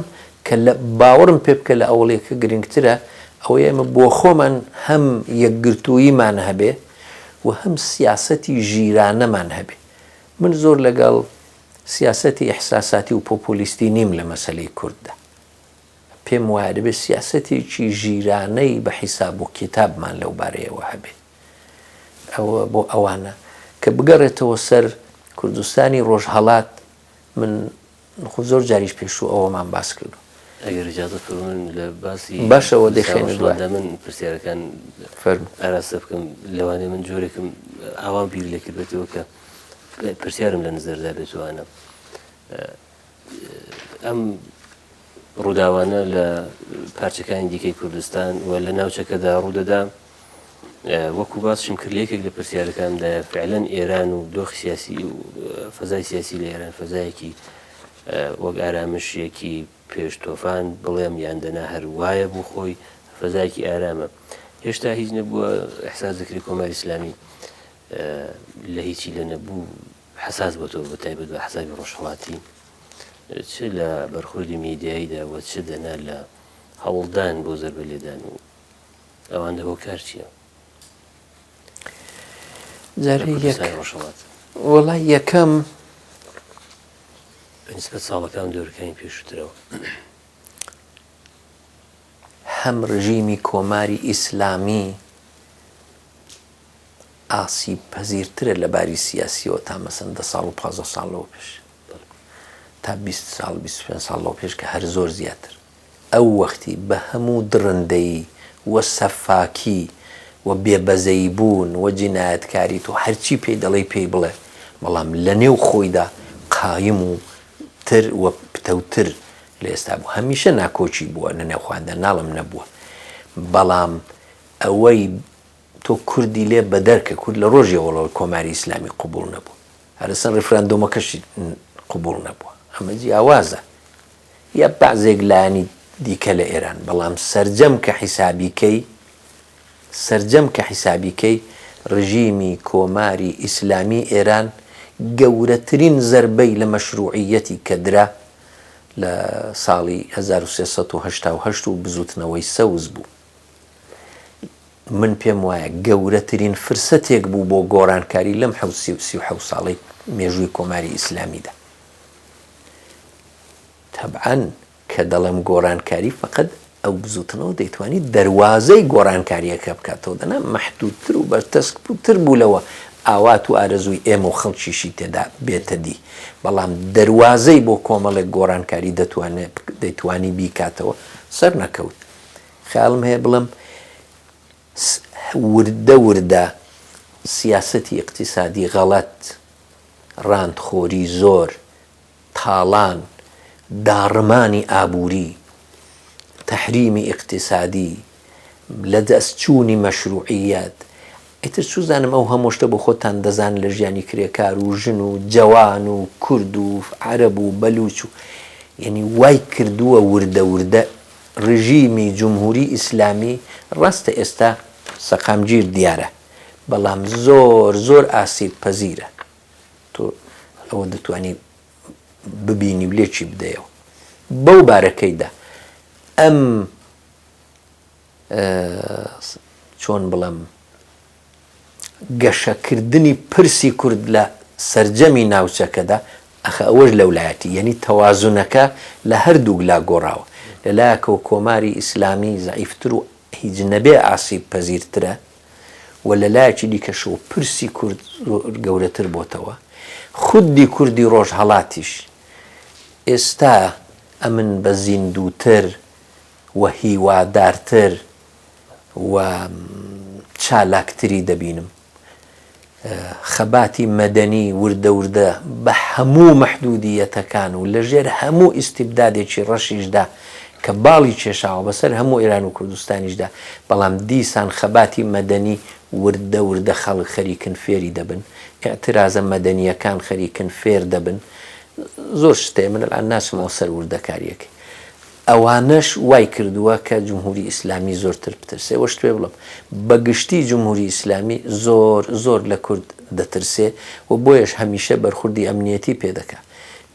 [SPEAKER 2] کە لە باوەڕم پێ بکە لە ئەوەڵیەکە گرنگترە ئەوەیە ئێمە بۆخۆمان هەم یەکگرتووییمان هەبێ و هەم سیاسەتی ژیرانەمان هەبێ. من زۆر لەگەڵ سیاسەتی ئیحساساتی و پۆپۆلیستی نیم لە مەسەلەی کورددا. پێم وایە دەبێ سیاسەتێکی ژیرانەی بە حیساب و کیتابمان لەو بارەیەوە هەبێ. ئەوە بۆ ئەوانە. کە بگەڕێتەوە سەر کوردستانی ڕۆژهەڵات من خۆ زۆر جاریش پێشوو ئەوەمان باس کردووە.
[SPEAKER 1] ئەگەر ئیجازە فەرموون لە باسی
[SPEAKER 2] باشە ئەوە دەیخەینە دوای.
[SPEAKER 1] دا من پرسیارەکان
[SPEAKER 2] فەرموو.
[SPEAKER 1] ئاراستە بکەم لەوانەیە من جۆرێکم ئاوام بیر لێ کردبێتەوە کە پرسیارم لە نزەردا بێتوانە ئەم ڕووداوانە لە پارچەکانی دیکەی کوردستان و لە ناوچەکەدا ڕوودەدا. وەکو باسشم کرد لە یەکێک لە پرسیارەکاندا فعلەن ئێران و دۆخی سیاسی و فەزای سیاسی لە ئێران فەزایەکی وەک ئارامشێکی پێش تۆفان بڵێم یان دەنا هەر وایە بوو خۆی فەزایەکی ئارامە هێشتا هیچ نەبووە ئیحساس دەکرێت کۆماری ئیسلامی لە هیچی لە نەبوو حەساس بۆتەوە بە تایبەت بە حسابی ڕۆژهەڵاتی چ لە بەرخوردی میدیاییدا و چ دەنا لە هەوڵدان بۆ زەربە لێدان و ئەوان دە هۆکار چییە؟
[SPEAKER 2] جارێ یەک وەڵا یەکەم
[SPEAKER 1] بەنسبەت ساڵەکان دەورەکانی پێشووترەوە.
[SPEAKER 2] هەم ڕژیمی کۆماری ئیسلامی ئاسیب پەزیرترە لە باری سیاسیەوە تا مەسەن دە ساڵ و 15 ساڵ لەوە پێش تا 20 ساڵ 25 ساڵ لەوە پێش کە هەر زۆر زیاتر ئەو وەختی بە هەموو دڕندەیی و سەفاکی و بێ بەزەیی بوون و جینایەتکاری تۆ هەرچی پێی دەڵێی پێی بڵێ بەڵام لە نێو خۆیدا قایم و تر و پتەوتر لە ئێستا بوو هەمیشە ناکۆکی بووە لە نێوخواندا ناڵێم نەبووە بەڵام ئەوەی تۆ کوردی لێ بەدەر کە کورد لە ڕۆژی ئەوەڵەوە کۆماری ئیسلامی قبوڵ نەبوو هەرەسەن ڕیفراندۆمەکەشی قبوڵ نەبووە ئەمە جیاوازە یا بەعزێک لایەنی دیکە لە ئێران، بەڵام سەرجەم کە حیسابی کەی، سەرجەم کە حیسابی کەی، ڕژیمی کۆماری ئیسلامی ئێران گەورەترین زەربەی لە مەشرووعییەتی کە درا لە ساڵی 1388 و بزووتنەوەی سەوز بوو. من پێم وایە گەورەترین فرسەتێک بوو بۆ گۆڕانکاری لەم حەوت 37 ساڵەی مێژووی کۆماری ئیسلامیدا. تەبعەن کە دەڵێم گۆڕانکاری فەقەت ئەو بزوتنەوە دەیتوانی دەروازەی گۆڕانکاریەکە بکاتەوە دەنا مەحدودتر و بەرتەسکتر بوو لەوە ئاوات و ئارەزووی ئێمە و خەڵکیشی تێدا بێتە دی بەڵام دەروازەی بۆ کۆمەڵێک گۆڕانکاری دەتوانێت دەیتوانی بیکاتەوە سەرنەکەوت خەیاڵم هەیە بڵێم وردە وردە سیاسەتی ئیقتیسادی غەڵەت ڕانتخۆری زۆر، تاڵان، داڕمانی ئابووری، تەحریمی ئیقتیسادی، لەدەستچوونی مەشرووعییەت، ئیتر چوزانم ئەو هەموو شتە بۆ خۆتان دەزانن لە ژیانی کرێکار و ژن و جەوان و کورد و عەرەب و بەلووچ و یەنی وای کردووە وردە وردە ڕژیمی جمهوری ئیسلامی ڕاستە ئێستا سەقامگیر دیارە بەڵام زۆر زۆر ئاسیب پەزیرە تۆ ئەوە دەتوانی ببینی و لێکی بدەیەوە بەو بارەکەیدا ئەم چۆن بڵێم گەشەکردنی پرسی کورد لە سەرجەمی ناوچەکەدا ئەخە ئەوەش لەولایەتی یەنی تەوازنەکە لە هەردووک لا گۆڕاوە لەلایەکەوە کۆماری ئیسلامی زەعیفتر و هیچ نەبێ ئاسیب پەزیرترە و لە لایەکی دیکەشەوە پرسی کورد زۆر گەورەتر بۆتەوە. خودی کوردی ڕۆژهەڵاتیش ئێستا ئەمن بە زیندووتر و هیوادارتر و چالاکتری دەبینم. خەباتی مەدەنی وردە وردە بە هەموو مەحدودییەتەکان و لە ژێر هەموو ئیستیبدادێکی ڕەشیشدا کە باڵی کێشاوە بەسەر هەموو ئێران و کوردستانیشدا، بەڵام دیسان خەباتی مەدەنی وردە وردە خەڵک خەریکن فێری دەبن، ئیعترازە مەدەنییەکان خەریکن فێر دەبن، زۆر شت هەیە من ئەلئان ناچمەوە سەر وردەکارییەکەی. ئەوانەش وای کردووە کە جمهوری ئیسلامی زۆرتر بترسێ وە شت پێ بڵێم بە گشتی جمهوری ئیسلامی زۆر زۆر لە کورد دەترسێ و بۆیەش هەمیشە بەرخوردی ئەمنیەتی پێ دەکا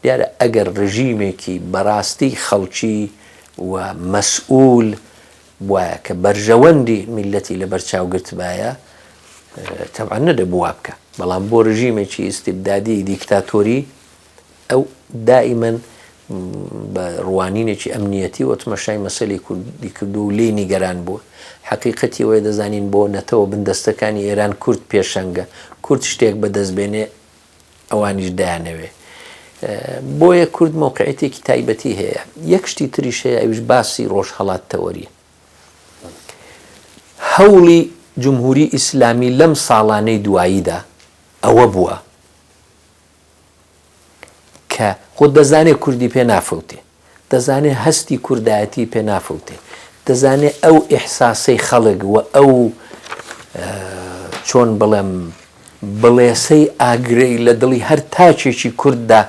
[SPEAKER 2] دیارە ئەگەر ڕژیمێکی بەڕاستی خەڵکی و مەسئول بوایە کە بەرژەوەندی میللەتی لەبەر چاو گرتبایە تەبعەن نەدەبوو وا بکا بەڵام بۆ ڕژیمێکی ئیستیبدادی دیکتاتۆری ئەو دائیمەن بە ڕوانینێکی ئەمنیەتیەوە تمەشای مەسەلەی کوردی کردووە و لێی نیگەران بووە. حەقیقەتی ئەوەیە دەزانین بۆ نەتەوە بندەستەکانی ئێران کورد پێشەنگە، کورد شتێک بەدەست بێنێ ئەوانیش دەیانەوێ. بۆیە کورد مەوقعیەتێکی تایبەتی هەیە. یەک شتی تریش هەیە ئەویش باسی ڕۆژهەڵات تەوەریە. هەوڵی جمهوری ئیسلامی لەم ساڵانەی دواییدا ئەوە بووە کە خۆ دەزانێ کوردی پێ نافەوتێ، دەزانێ هەستی کوردایەتی پێ نافەوتێ، دەزانێ ئەو ئیحساسەی خەڵک و ئەو چۆن بڵێم بڵێسەی ئاگرەی لە دڵی هەر تاکێکی کورددا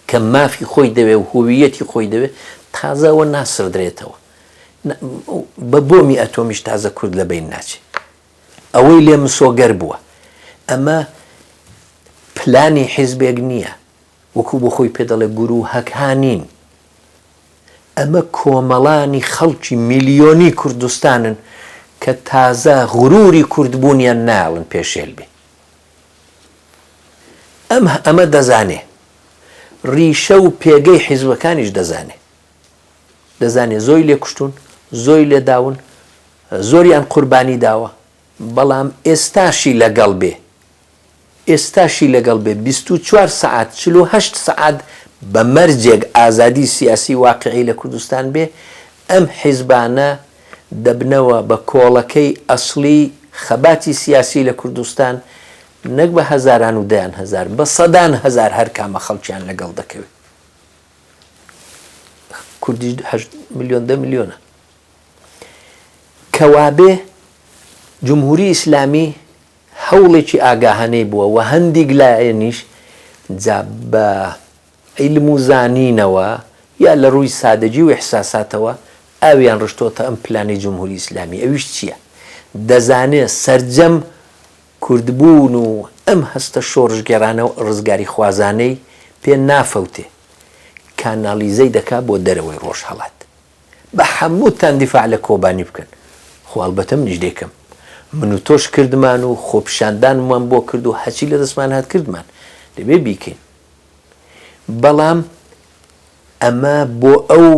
[SPEAKER 2] کە مافی خۆی دەوێ و هویەتی خۆی دەوێ تازە ئەوە ناسڕدرێتەوە. بە بۆمی ئەتۆمیش تازە کورد لە بەین ناچێ. ئەوەی لێ مسۆگەر بووە. ئەمە پلانی حیزبێک نییە. وەکوو بۆ خۆی پێ دەڵێ گرووهەکها نین. ئەمە کۆمەڵانی خەڵکی میلیۆنی کوردستانن کە تازە غروری کوردبوونیان نایەڵن پێشێل بێ. ئەم ئەمە دەزانێ. ڕیشە و پێگەی حیزبەکانیش دەزانێ. دەزانێ زۆی لێ کوشتوون، زۆی لێ داون، زۆریان قوربانی داوە، بەڵام ئێستاشی لەگەڵ بێ، ئێستاشی لەگەڵ بێ 24 سەعات، 48 سەعات بە مەرجێک ئازادی سیاسی واقیعی لە کوردستان بێ، ئەم حیزبانە دەبنەوە بە کۆڵەکەی ئەسڵی خەباتی سیاسی لە کوردستان، نەک بە هەزاران و دەیان هەزار، بە سەدان هەزار هەرکامە خەڵکیان لەگەڵ دەکەوێ. کوردیش هەشت ملیۆن دە ملیۆنە. کەوابێ جمهوری ئیسلامی هەوڵێکی ئاگاهانەی بووە و هەندیک لایەنیش جا بە عیلم و زانینەوە یا لە ڕووی سادەگی و ئیحساساتەوە ئاویان ڕشتۆتە ئەم پلانەی جمهوری ئیسلامی ئەویش چییە؟ دەزانێ سەرجەم کوردبوون و ئەم هەستە شۆڕشگێڕانە و ڕزگاریخوازانەی پێ نافەوتێ کانالیزەی دەکا بۆ دەرەوەی ڕۆژهەڵات. بە هەمووتان دیفاع لە کۆبانی بکەن خۆ ئەڵبەتە منیش دەیکەم من و تۆش کردمان و خۆپیشاندانمان بۆ کرد و هەرچی لە دەستمان هات کردمان دەبێ بیکەین بەڵام ئەمە بۆ ئەو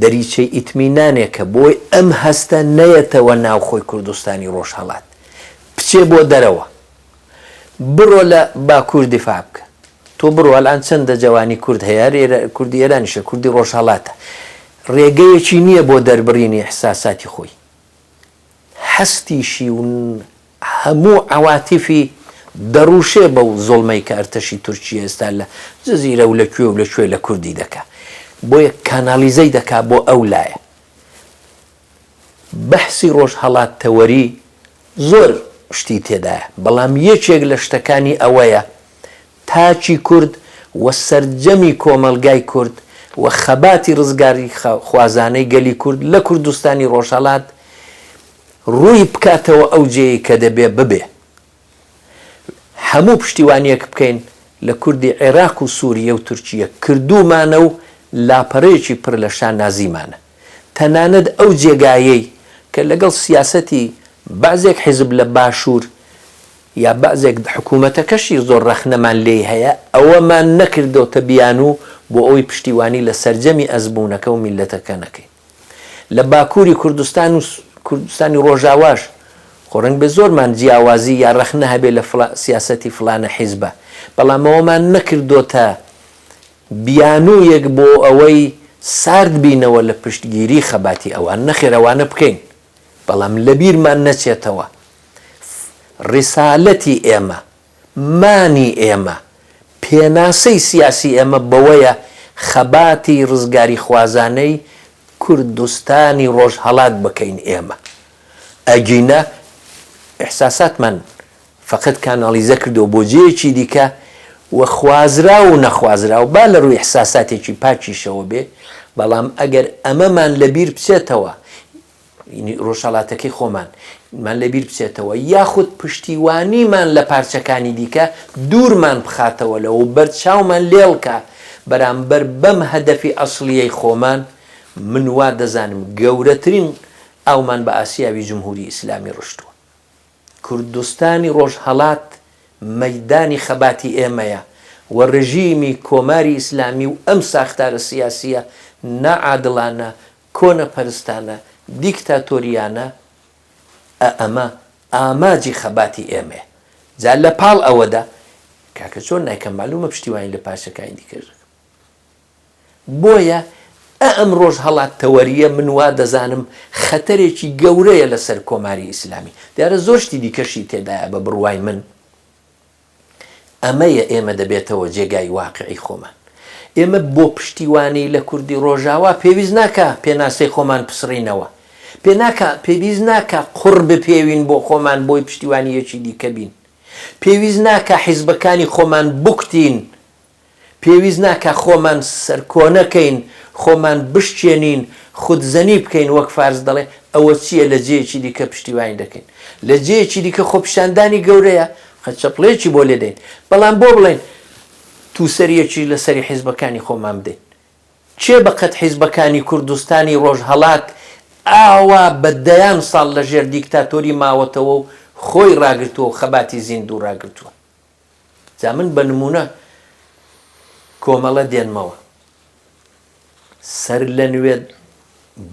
[SPEAKER 2] دەریچەی ئیتمینانێکە بۆی ئەم هەستە نەیەتەوە ناوخۆی کوردستانی ڕۆژهەڵات بچێ بۆ دەرەوە بڕۆ لە باکوور دیفاع بکە. تۆ بڕۆ ئەلئان چەندە جەوانی کورد هەیە هەر ئێرە کوردی ئێرانیشە کوردی ڕۆژهەڵاتە ڕێگەیەکی نییە بۆ دەربڕینی ئیحساساتی خۆی هەستیشی و هەموو عەواتیفی دەڕوشێ بەو زوڵمەی کە ئەرتەشی تورکیە ئێستا لە جزیرە و لە کوێ و لە کوێ لە کوردی دەکا بۆیە کانالیزەی دەکا بۆ ئەو لایە بەحسی ڕۆژهەڵاتتەوەری زۆر شتی تێدایە، بەڵام یەکێک لە شتەکانی ئەوەیە تاکی کورد و سەرجەمی کۆمەڵگای کورد و خەباتی ڕزگاریخوازانەی گەلی کورد لە کوردستانی ڕۆژهەڵات ڕووی بکاتەوە ئەو جێیەی کە دەبێ ببێ. هەموو پشتیوانییەک بکەین لە کوردی عێراق و سوریە و تورکیە کردوومانە و لاپەڕەیەکی پڕ لە شانازیمانە. تەنانەت ئەو جێگایەی کە لەگەڵ سیاسەتی بەعزێک حیزب لە باشوور یا بەعزێک حکوومەتەکەشی زۆر ڕەخنەمان لێی هەیە، ئەوەمان نەکردۆتە بیانوو بۆ ئەوەی پشتیوانی لە سەرجەمی ئەزموونەکە و میللەتەکە نەکەین. لە باکووری کوردستان و کوردستانی ڕۆژاواش خۆ ڕەنگبێ زۆرمان جیاوازی یا ڕەخنە هەبێ لە سیاسەتی فڵانە حیزبە، بەڵام ئەوەمان نەکردۆتە بیانوویەک بۆ ئەوەی سارد بینەوە لە پشتگیری خەباتی ئەوان، نەخێر ئەوانە بکەین، بەڵام لەبیرمان نەچێتەوە ڕیسالەتی ئێمە، مانی ئێمە، پێناسەی سیاسی ئێمە بەوەیە خەباتی ڕزگاریخوازانەی کوردستانی ڕۆژهەڵات بکەین ئێمە، ئەگینا ئیحساساتمان فەقەت کاناڵیزە کردووە بۆ جێیەکی دیکە و خوازراو و نەخوازراو با لە ڕووی ئیحساساتێکی پاکیشەوە بێ، بەڵام ئەگەر ئەمەمان لە بیر بچێتەوە، ڕۆژهەڵاتەکەی خۆمان مان لە بیر بچێتەوە یاخود پشتیوانیمان لە پارچەکانی دیکە دوورمان بخاتەوە لەوە و بەرچاومان لێڵ کا بەرامبەر بەم هەدەفی ئەسڵییەی خۆمان، من وا دەزانم گەورەترین ئاومان بە ئاسیاوی جمهوری ئیسلامی ڕشتووە. کوردستانی ڕۆژهەڵات مەیدانی خەباتی ئێمەیە و ڕژیمی کۆماری ئیسلامی و ئەم ساختارە سیاسییە ناعادڵانە، کۆنەپەرستانە، دیکتاتۆرییانە ئە ئەمە ئاماجی خەباتی ئێمەیە. جا لە پاڵ ئەوەدا کاکە چۆن نایکەم مەعلومە پشتیوانی لە پارچەکانی دیکەش دەکەم. بۆیە ئەم ڕۆژهەڵاتتەوەرییە من وا دەزانم خەتەرێکی گەورەیە لە سەر کۆماری ئیسلامی. دیارە زۆر شتی دیکەشی تێدایە بە بڕوای من ئەمەیە ئێمە دەبێتەوە جێگای واقعی خۆمان. ئێمە بۆ پشتیوانی لە کوردی ڕۆژاوا پێویست ناکا پێناسەی خۆمان پسڕینەوە. پێ ناکا پێویست ناکا قوڕ بپێوین بۆ خۆمان بۆی پشتیوانی یەکی دیکە بین. پێویست ناکا حیزبەکانی خۆمان بکوتین. پێویست ناکا خۆمان سەرکۆنە کەین، خۆمان بشکێنین، خودزەنی بکەین وەک فارس دەڵێ، ئەوە چییە لە جێیەکی دیکە پشتیوانی دەکەین. لە جێیەکی دیکە خۆپیشاندانی گەورەیە، خە چەپڵەیەکی بۆ لێدەین. بەڵام بۆ بڵێین تووسەریەکیش لە سەری حیزبەکانی خۆمان بدەین. کێ بە قەد حیزبەکانی کوردستانی ڕۆژهەڵات ئاوا بە دەیان ساڵ لە ژێر دیکتاتۆری ماوەتەوە و خۆی ڕاگرتووە و خەباتی زیندوو ڕاگرتووە. جا من بە نموونە کۆمەڵە دێنمەوە. سەرلەنوێ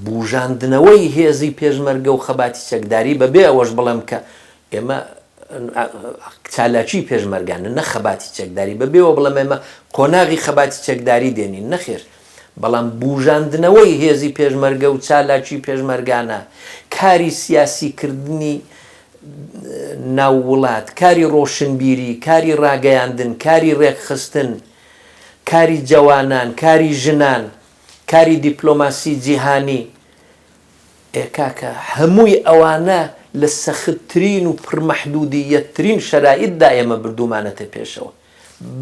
[SPEAKER 2] بوژاندنەوەی هێزی پێشمەرگە و خەباتی چەکداری بە بێ ئەوەش بڵێم کە ئێمە چالاکی پێشمەرگانە نە خەباتی چەکداری بە بێوە بڵێم ئێمە قۆناغی خەباتی چەکداری دێنین نەخێر بەڵام بوژاندنەوەی هێزی پێشمەرگە و چالاکی پێشمەرگانە کاری سیاسی کردنی ناو وڵات کاری ڕۆشنبیری کاری ڕاگەیاندن کاری ڕێکخستن کاری جەوانان، کاری ژنان، کاری دیپلۆماسی جیهانی، ئێ کاکە هەمووی ئەوانە لە سەختترین و پڕمەحدودییەتترین شەرایتدا ئێمە بردوومانەتە پێشەوە.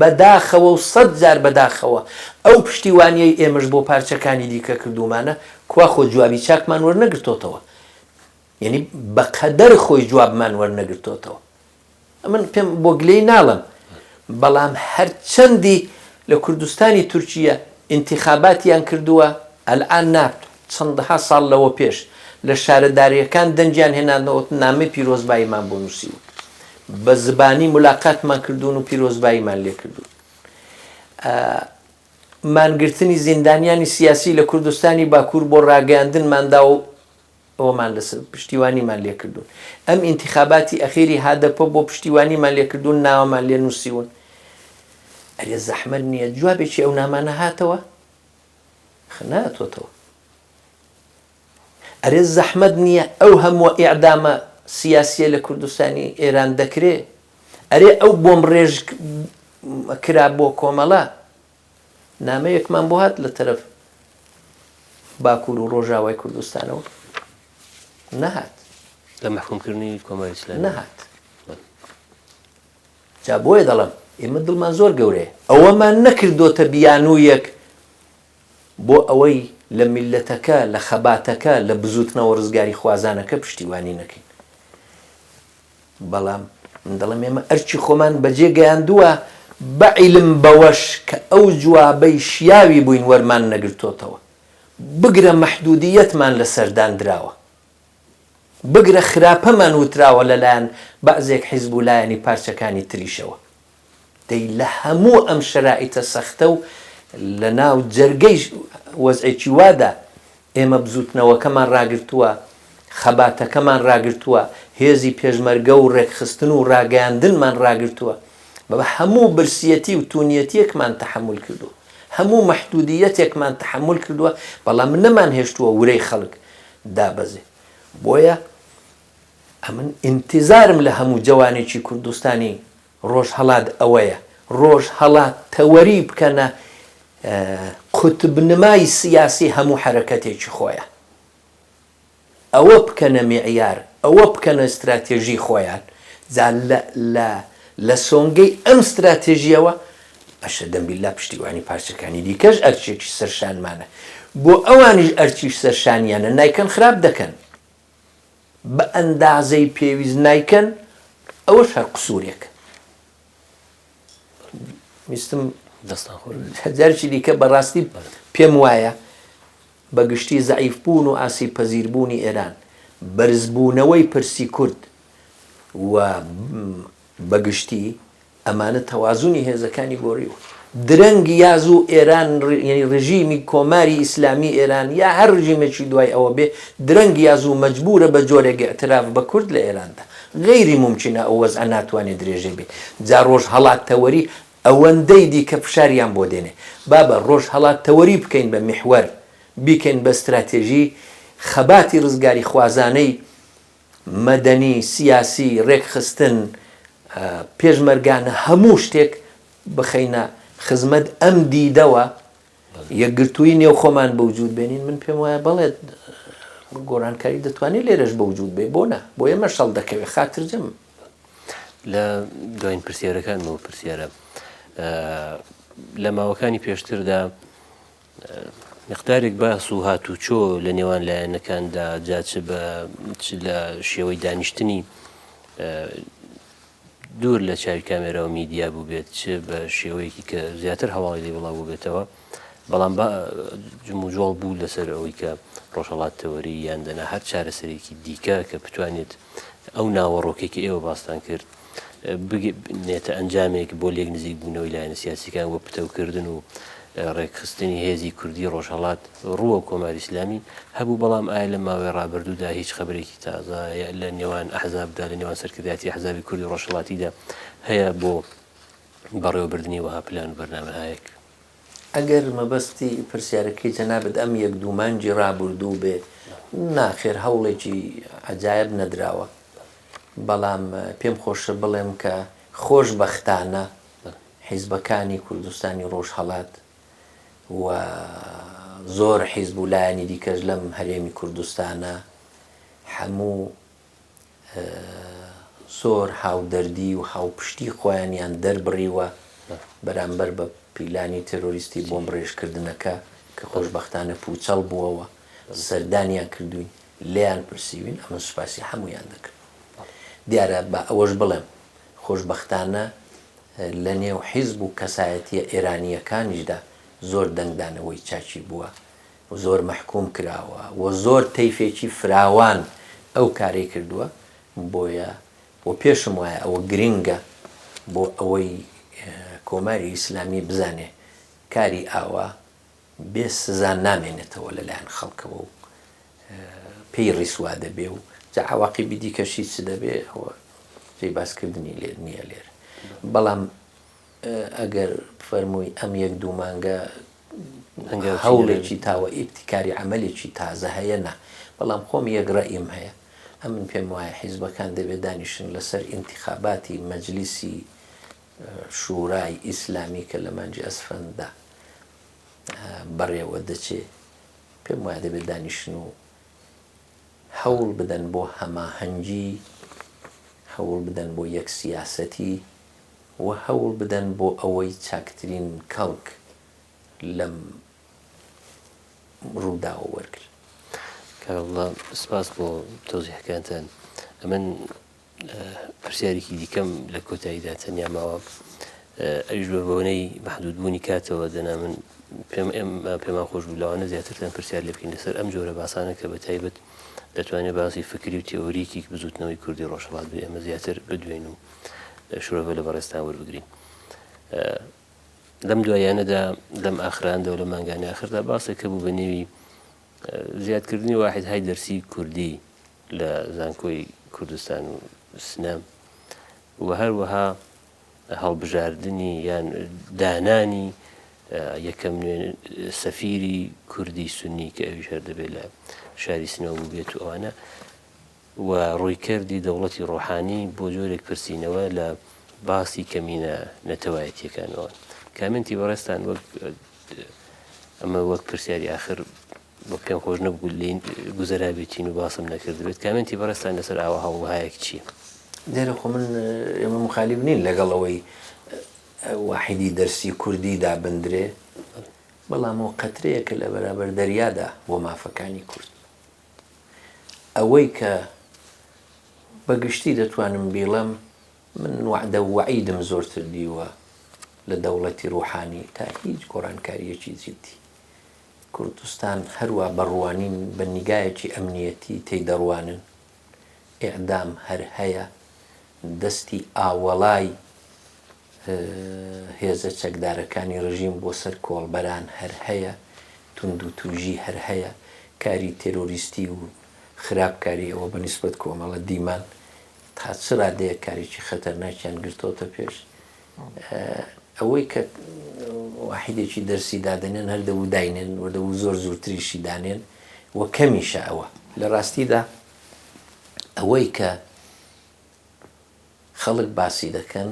[SPEAKER 2] بەداخەوە و سەدجار بەداخەوە ئەو پشتیوانییەی ئێمەش بۆ پارچەکانی دیکە کردوومانە، کوا خۆ جوابی چاکمان وەرنەگرتۆتەوە. یەنی بەقەدەر خۆی جوابمان وەرنەگرتۆتەوە. ئەمن پێم بۆ گلەی ناڵێم بەڵام هەرچەندی لە کوردستانی تورکیە ئینتیخاباتیان کردووە ئەلئان نا چەندەها ساڵ لەوە پێش لە شارەداریەکان دەنگیان هێنانەوە نامەی پیرۆزباییمان بۆ نووسیون بە زبانی ملاقاتمان کردوون و پیرۆزباییمان لێ کردوون مانگرتنی زیندانیانی سیاسی لە کوردستانی باکوور بۆ ڕاگەیاندنمان دا و ئەوەمان لەسەر پشتیوانیمان لێ کردوون. ئەم ئینتیخاباتی ئەخیری هادەپە بۆ پشتیوانیمان لێ کردوون ناوەمان لێ نووسیون. ئەرێ زەحمەت نییە جوابێکی ئەو نامانە هاتەوە؟ خ نەهاتۆتەوە. ئەرێ زەحمەت نییە ئەو هەمووە ئیعدامە سیاسییە لە کوردستانی ئێران دەکرێ؟ ئەرێ ئەو بۆمبڕێژ کرا بۆ کۆمەڵە؟ نامەیەکمان بۆ هات لە تەرەف باکوور و ڕۆژاوای کوردستانەوە؟ نەهات.
[SPEAKER 1] لە مەحکومکردنی کۆماری ئیسلامی؟
[SPEAKER 2] نەهات. جا بۆیە دەڵێم ئێمە دڵمان زۆر گەورەیە، ئەوەمان نەکردۆتە بیانوویەک بۆ ئەوەی لە میللەتەکە، لە خەباتەکە، لە بزووتنەوە ڕزگاریخوازانەکە پشتیوانی نەکەین. بەڵام من دەڵێم ئێمە ئەرکی خۆمان بەجێ گەیاندووە بە عیلم بەوەش کە ئەو جوابەی شیاوی بووین وەرمان نەگرتۆتەوە، بگرە مەحدودییەتمان لەسەر داندراوە، بگرە خراپەمان وتراوە لەلایەن بەعزێک حیزب و لایەنی پارچەکانی تریشەوە. دەی لە هەموو ئەم شەرائیتە سەختە و لە ناو جەرگەی وەزعێکی وادا ئێمە بزووتنەوەکەمان ڕاگرتووە، خەباتەکەمان ڕاگرتووە، هێزی پێشمەرگە و ڕێکخستن و ڕاگەیاندنمان ڕاگرتووە. بابە هەموو برسیەتی و توونیەتییەکمان تەحەمول کردووە، هەموو مەحدوودییەتێکمان تەحەمول کردووە، بەڵام نەمانهێشتووە ورەی خەڵک دابەزێ. بۆیە ئەمن ئینتیزارم لە هەموو جەوانێکی کوردستانی ڕۆژهەڵات ئەوەیە ڕۆژهەڵات تەوەری بکەنە قوتبنمای سیاسی هەموو حەرەکەتێکی خۆیان. ئەوە بکەنە میعیار، ئەوە بکەنە ستراتێژی خۆیان. جا لە لە لە سۆنگەی ئەم ستراتێژییەوە ئەشەدەم بیللا پشتیوانی پارچەکانی دیکەش ئەرکێکی سەر شانمانە. بۆ ئەوانیش ئەرکیش سەر شانیانە، نایکەن خراپ دەکەن. بە ئەندازەی پێویست نایکەن ئەوەش هەر قسوورێکە. ویستم
[SPEAKER 1] دەستان خۆش بێت.
[SPEAKER 2] جارێکی دیکە بەڕاستی پێم وایە بە گشتی زەعیف بوون و ئاسیب پەزیر بوونی ئێران، بەرزبوونەوەی پرسی کورد و بە گشتی ئەمانە تەوازونی هێزەکانی گۆڕیوە. درەنگ یا زوو ئێران یانی ڕژیمی کۆماری ئیسلامی ئێران یا هەر ڕژیمێکی دوای ئەوە بێ درەنگ یا زوو مەجبوورە بە جۆرێک ئیعتراف بە کورد لە ئێراندا. غەیری مومکینە ئەو وەزعە ناتوانێ درێژەی بێ. جا ڕۆژهەڵاتتەوەری ئەوەندەی دیکە فشاریان بۆ دێنێ. بابە ڕۆژهەڵاتتەوەری بکەین بە میحوەر، بیکەین بە ستراتێژی خەباتی ڕزگاریخوازانەی مەدەنی، سیاسی، ڕێکخستن، پێشمەرگانە هەموو شتێک بخەینە خزمەت ئەم دیدەوە، یەکگرتوویی نێو خۆمان بەوجوود بێنین، من پێم وایە بەڵێ. گۆڕانکاری دەتوانێت لێرەش بەوجود بێ بۆ نا بۆ ئێمەش هەڵدەکەوێ خاترجەم.
[SPEAKER 1] لە دواین پرسیارەکانمەوە پرسیارە لە ماوەکانی پێشتردا مقدارێک باس و هاتوچۆ لە نێوان لایەنەکاندا جا چ بە چ لە شێوەی دانیشتنی دوور لە چاوی کامێرا و میدیا بووبێت چ بە شێوەیەکی کە زیاتر هەواڵی لێ بڵاو بووبێتەوە بەڵام بە جموجۆڵ بوو لەسەر ئەوەی کە ڕۆژهەڵات تەوەری یان دەنا هەر چارەسەرێکی دیکە کە بتوانێت ئەو ناوەڕۆکەی کە ئێوە باستان کرد بگەنێتە ئەنجامێک بۆ لێک نزیک بوونەوەی لایەنە سیاسیەکان و پتەوکردن و ڕێکخستنی هێزی کوردی ڕۆژهەڵات ڕووەو کۆماری ئیسلامی هەبوو، بەڵام ئایا لەم ماوەی ڕابردوودا هیچ خەبەرێکی تازە لە نێوان ئەحزابدا، لە نێوان سەرکردایەتی ئەحزابی کوردی ڕۆژهەڵاتیدا هەیە بۆ بەڕێوەبردنی وەها پلان و بەرنامەهایەک؟
[SPEAKER 2] ئەگەر مەبەستی پرسیارەکەی جەنابت ئەم یەک دوو مانگی ڕابوردوو بێ، ناخێر هەوڵێکی عەجایەب نەدراوە، بەڵام پێم خۆشە بڵێم کە خۆشبەختانە حیزبەکانی کوردستانی ڕۆژهەڵات و زۆر حیزب و لایەنی دیکەش لەم هەرێمی کوردستانە هەموو زۆر هاودەردی و هاوپشتی خۆیانیان دەربڕیوە بەرامبەر بە پیلانی تێرۆریستی بۆمبڕێژکردنەکە کە خۆشبەختانە پووچەڵ بووەوە، سەردانیان کردووین، لێیان پرسیوین، ئەمن سوپاسی هەموویان دەکەم. دیارە با ئەوەش بڵێم خۆشبەختانە لە نێو حیزب و کەسایەتییە ئێرانییەکانیشدا زۆر دەنگدانەوەی چاکی بووە و زۆر مەحکووم کراوە و زۆر تەیفێکی فراوان ئەو کارەی کردووە، بۆیە و پێشم وایە ئەوە گرینگە بۆ ئەوەی کۆماری ئیسلامی بزانێ کاری ئاوا بێ سزا نامێنێتەوە لە لایەن خەڵکەوە و پێی ڕیسوا دەبێ و جا عەواقیبی دیکەشی چ دەبێ ئەوە جێی باسکردنی لێ نییە لێرە. بەڵام ئەگەر فەرمووی ئەم یەک دوو مانگە هەوڵێکی تاوە ئیبتیکاری عەمەلێکی تازە هەیە نا، بەڵام خۆم یەک ڕەئیم هەیە ئەمن پێم وایە حیزبەکان دەبێ دانیشن لەسەر ئینتیخاباتی مەجلیسی شورای ئیسلامی کە لە مانگی ئەسفەنددا بەڕێوە دەچێ پێم وایە دەبێ دانیشن و هەوڵ بدەن بۆ هەماهەنگی، هەوڵ بدەن بۆ یەک سیاسەتی و هەوڵ بدەن بۆ ئەوەی چاکترین کەڵک لەم ڕووداوە وەرگرن.
[SPEAKER 1] کاک عەبدوڵا سپاس بۆ تەوزیحەکانتان. ئەمن پرسیارێکی دیکەم لە کۆتاییدا تەنیا ماوە ئەویش بە بۆنەی مەحدود بوونی کاتەوە دەنا من پێم ئێمە پێمان خۆش بوو لەوانە زیاترتان پرسیار لێ بکەین لەسەر ئەم جۆرە باسانە کە بە تایبەت دەتوانێت باسی فکری و تێئۆریکی بزووتنەوەی کوردی ڕۆژهەڵات بێ ئێمە زیاتر بدوێین و شرۆڤە لە بەڕێزتان وەربگرین. لەم دواییانەدا لەم ئاخراندا و لە مانگانی ئاخردا باسێک هەبوو بە نێوی زیادکردنی واحدهای دەرسی کوردی لە زانکۆی کوردستان و سنە و هەروەها هەڵبژاردنی یان دانانی یەکەم سەفیری کوردی سنی کە ئەویش هەر دەبێت لە شاری سنەوە بووبێت و ئەوانە و ڕوویکردی دەوڵەتی ڕۆحانی بۆ جۆرێک پرسینەوە لە باسی کەمینە نەتەوایەتیەکانەوە کامنتی بەڕێزتان وەک ئەمە وەک پرسیاری ئاخر بۆ پێم خۆش نەبوو لێی گوزەرابێتین و باسم نەکردبێت کامنتی بەڕێزتان لەسەر ئاوا هەوڵهایەک چییە؟
[SPEAKER 2] دیارە خۆ من ئێمە مخالیف نین لەگەڵ ئەوەی واحیدی دەرسی کوردی دابندرێ بەڵام ئەو قەترەیەکە لە بەرابەر دەریادا بۆ مافەکانی کورد. ئەوەی کە بە گشتی دەتوانم بیڵێم من وەعدە و وەعیدم زۆرتر دیوە لە دەوڵەتی ڕوحانی تا هیچ گۆڕانکارییەکی جیدی. کوردستان هەروا بە ڕوانین بە نیگایەکی ئەمنیەتی تێی دەڕوانن. ئیعدام هەر هەیە، دەستی ئاوەڵای هێزە چەکدارەکانی ڕژیم بۆ سەر کۆڵبەران هەر هەیە، توندوتوژی هەر هەیە، کاری تێرۆریستی و خراپ کاری ئەوە بە نیسبەت کۆمەڵە دیمان تا چ ڕادەیەک کارێکی خەتەرناکیان گرتۆتە پێش. ئەوەی کە واحیدێکی دەرسی دادەنێن هەر دەبوو داینێن و دەبوو زۆر زووتریشی دانێن و کەمیشە ئەوە. لە ڕاستیدا ئەوەی کە خەڵک باسی دەکەن،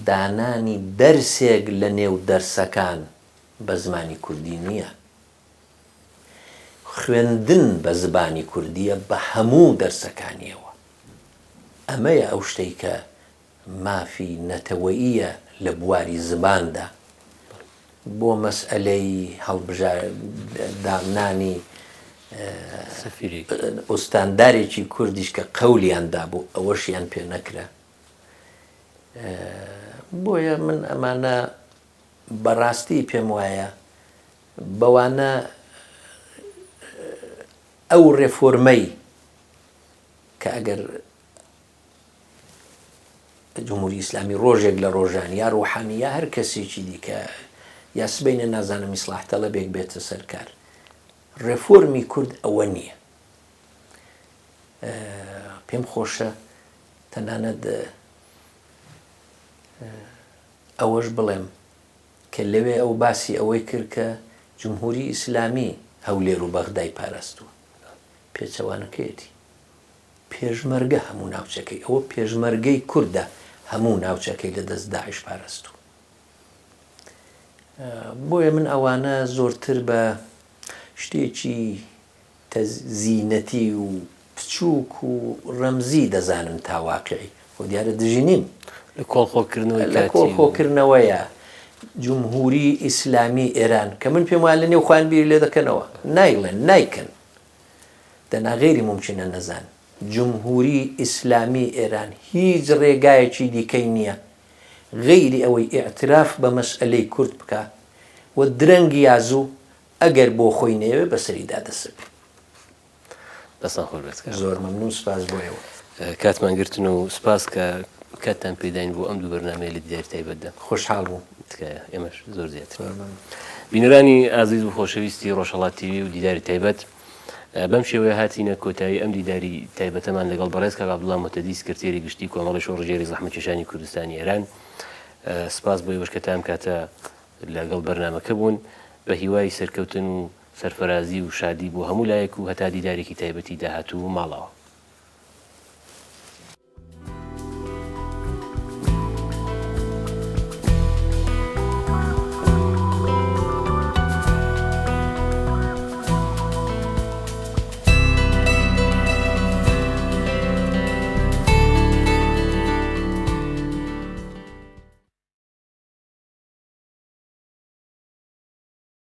[SPEAKER 2] دانانی دەرسێک لە نێو دەرسەکان بە زمانی کوردی نییە. خوێندن بە زبانی کوردییە بە هەموو دەرسەکانییەوە. ئەمەیە ئەو شتەی کە مافی نەتەوەییە لە بواری زماندا. بۆ مەسئەلەی هەڵبژا دانانی ئوستاندارێکی کوردیش کە قەولیان دابوو ئەوەشیان پێ نەکرا. بۆیە من ئەمانە بەڕاستی پێم وایە بەوانە ئەو ڕێفۆرمەی کە ئەگەر جمهوری ئیسلامی ڕۆژێک لە ڕۆژان یا ڕوحانی یا هەر کەسێکی دیکە یا سبینە نازانم ئیسلاح تەڵەبێک بێتە سەرکار ڕێفۆرمی کورد ئەوە نییە پێم خۆشە تەنانەت ئەوەش بڵێم کە لەوێ ئەو باسی ئەوەی کرد کە جمهوری ئیسلامی هەولێر و بەغدای پاراستووە. پێچەوانەکەیەتی. پێشمەرگە هەموو ناوچەکەی، ئەوە پێشمەرگەی کوردە هەموو ناوچەکەی لە دەست داعش پاراستووە. بۆیە من ئەوانە زۆرتر بە شتێکی تەزیینەتی و بچووک و ڕەمزی دەزانم تا واقیعی. خۆ دیارە دژی نیم.
[SPEAKER 1] لە کۆڵ خۆکردنەوەی
[SPEAKER 2] لە کۆڵ
[SPEAKER 1] کاتی و.
[SPEAKER 2] خۆکردنەوەیە. جمهوری ئیسلامی ئێران کە من پێم وایە لە نێو خۆیان بیری لێ دەکەنەوە. نایڵێن، نایکەن. دەنا غەیری مومکینە نەزان. جمهوری ئیسلامی ئێران هیچ ڕێگایەکی دیکەی نییە غەیری ئەوەی ئیعتراف بە مەسئەلەی کورد بکا و درەنگ یا زوو ئەگەر بۆ خۆی نەیەوێ بەسەریدا دەسەپێ.
[SPEAKER 1] دەستان خۆش بێت کاک.
[SPEAKER 2] زۆر مەمنون سپاس بۆ ئێوە.
[SPEAKER 1] کاتمان گرتن و سپاس کە کاتتان پێداین بۆ ئەم دوو بەرنامەیە لە دیداری تایبەتدا.
[SPEAKER 2] خۆشحاڵ بووم.
[SPEAKER 1] تکایە ئێمەش زۆر زیاتر.
[SPEAKER 2] زۆر مەمنون.
[SPEAKER 1] بینەرانی ئازیز و خۆشەویستی ڕۆژهەڵات تیوی و دیداری تایبەت بەم شێوەیە هاتینە کۆتایی ئەم دیداری تایبەتەمان لەگەڵ بەڕێز کاک عەبدوڵا موهتەدی سکرتێری گشتی کۆمەڵەی شۆڕشگێری زەحمەتکێشانی کوردستانی ئێران سپاس بۆ ئێوەش کە تا ئەم کاتە لەگەڵ بەرنامەکە بوون، بە هیوای سەرکەوتن و سەرفەرازی و شادی بۆ هەموو لایەک و هەتا دیدارێکی تایبەتی داهاتوو ماڵاوا.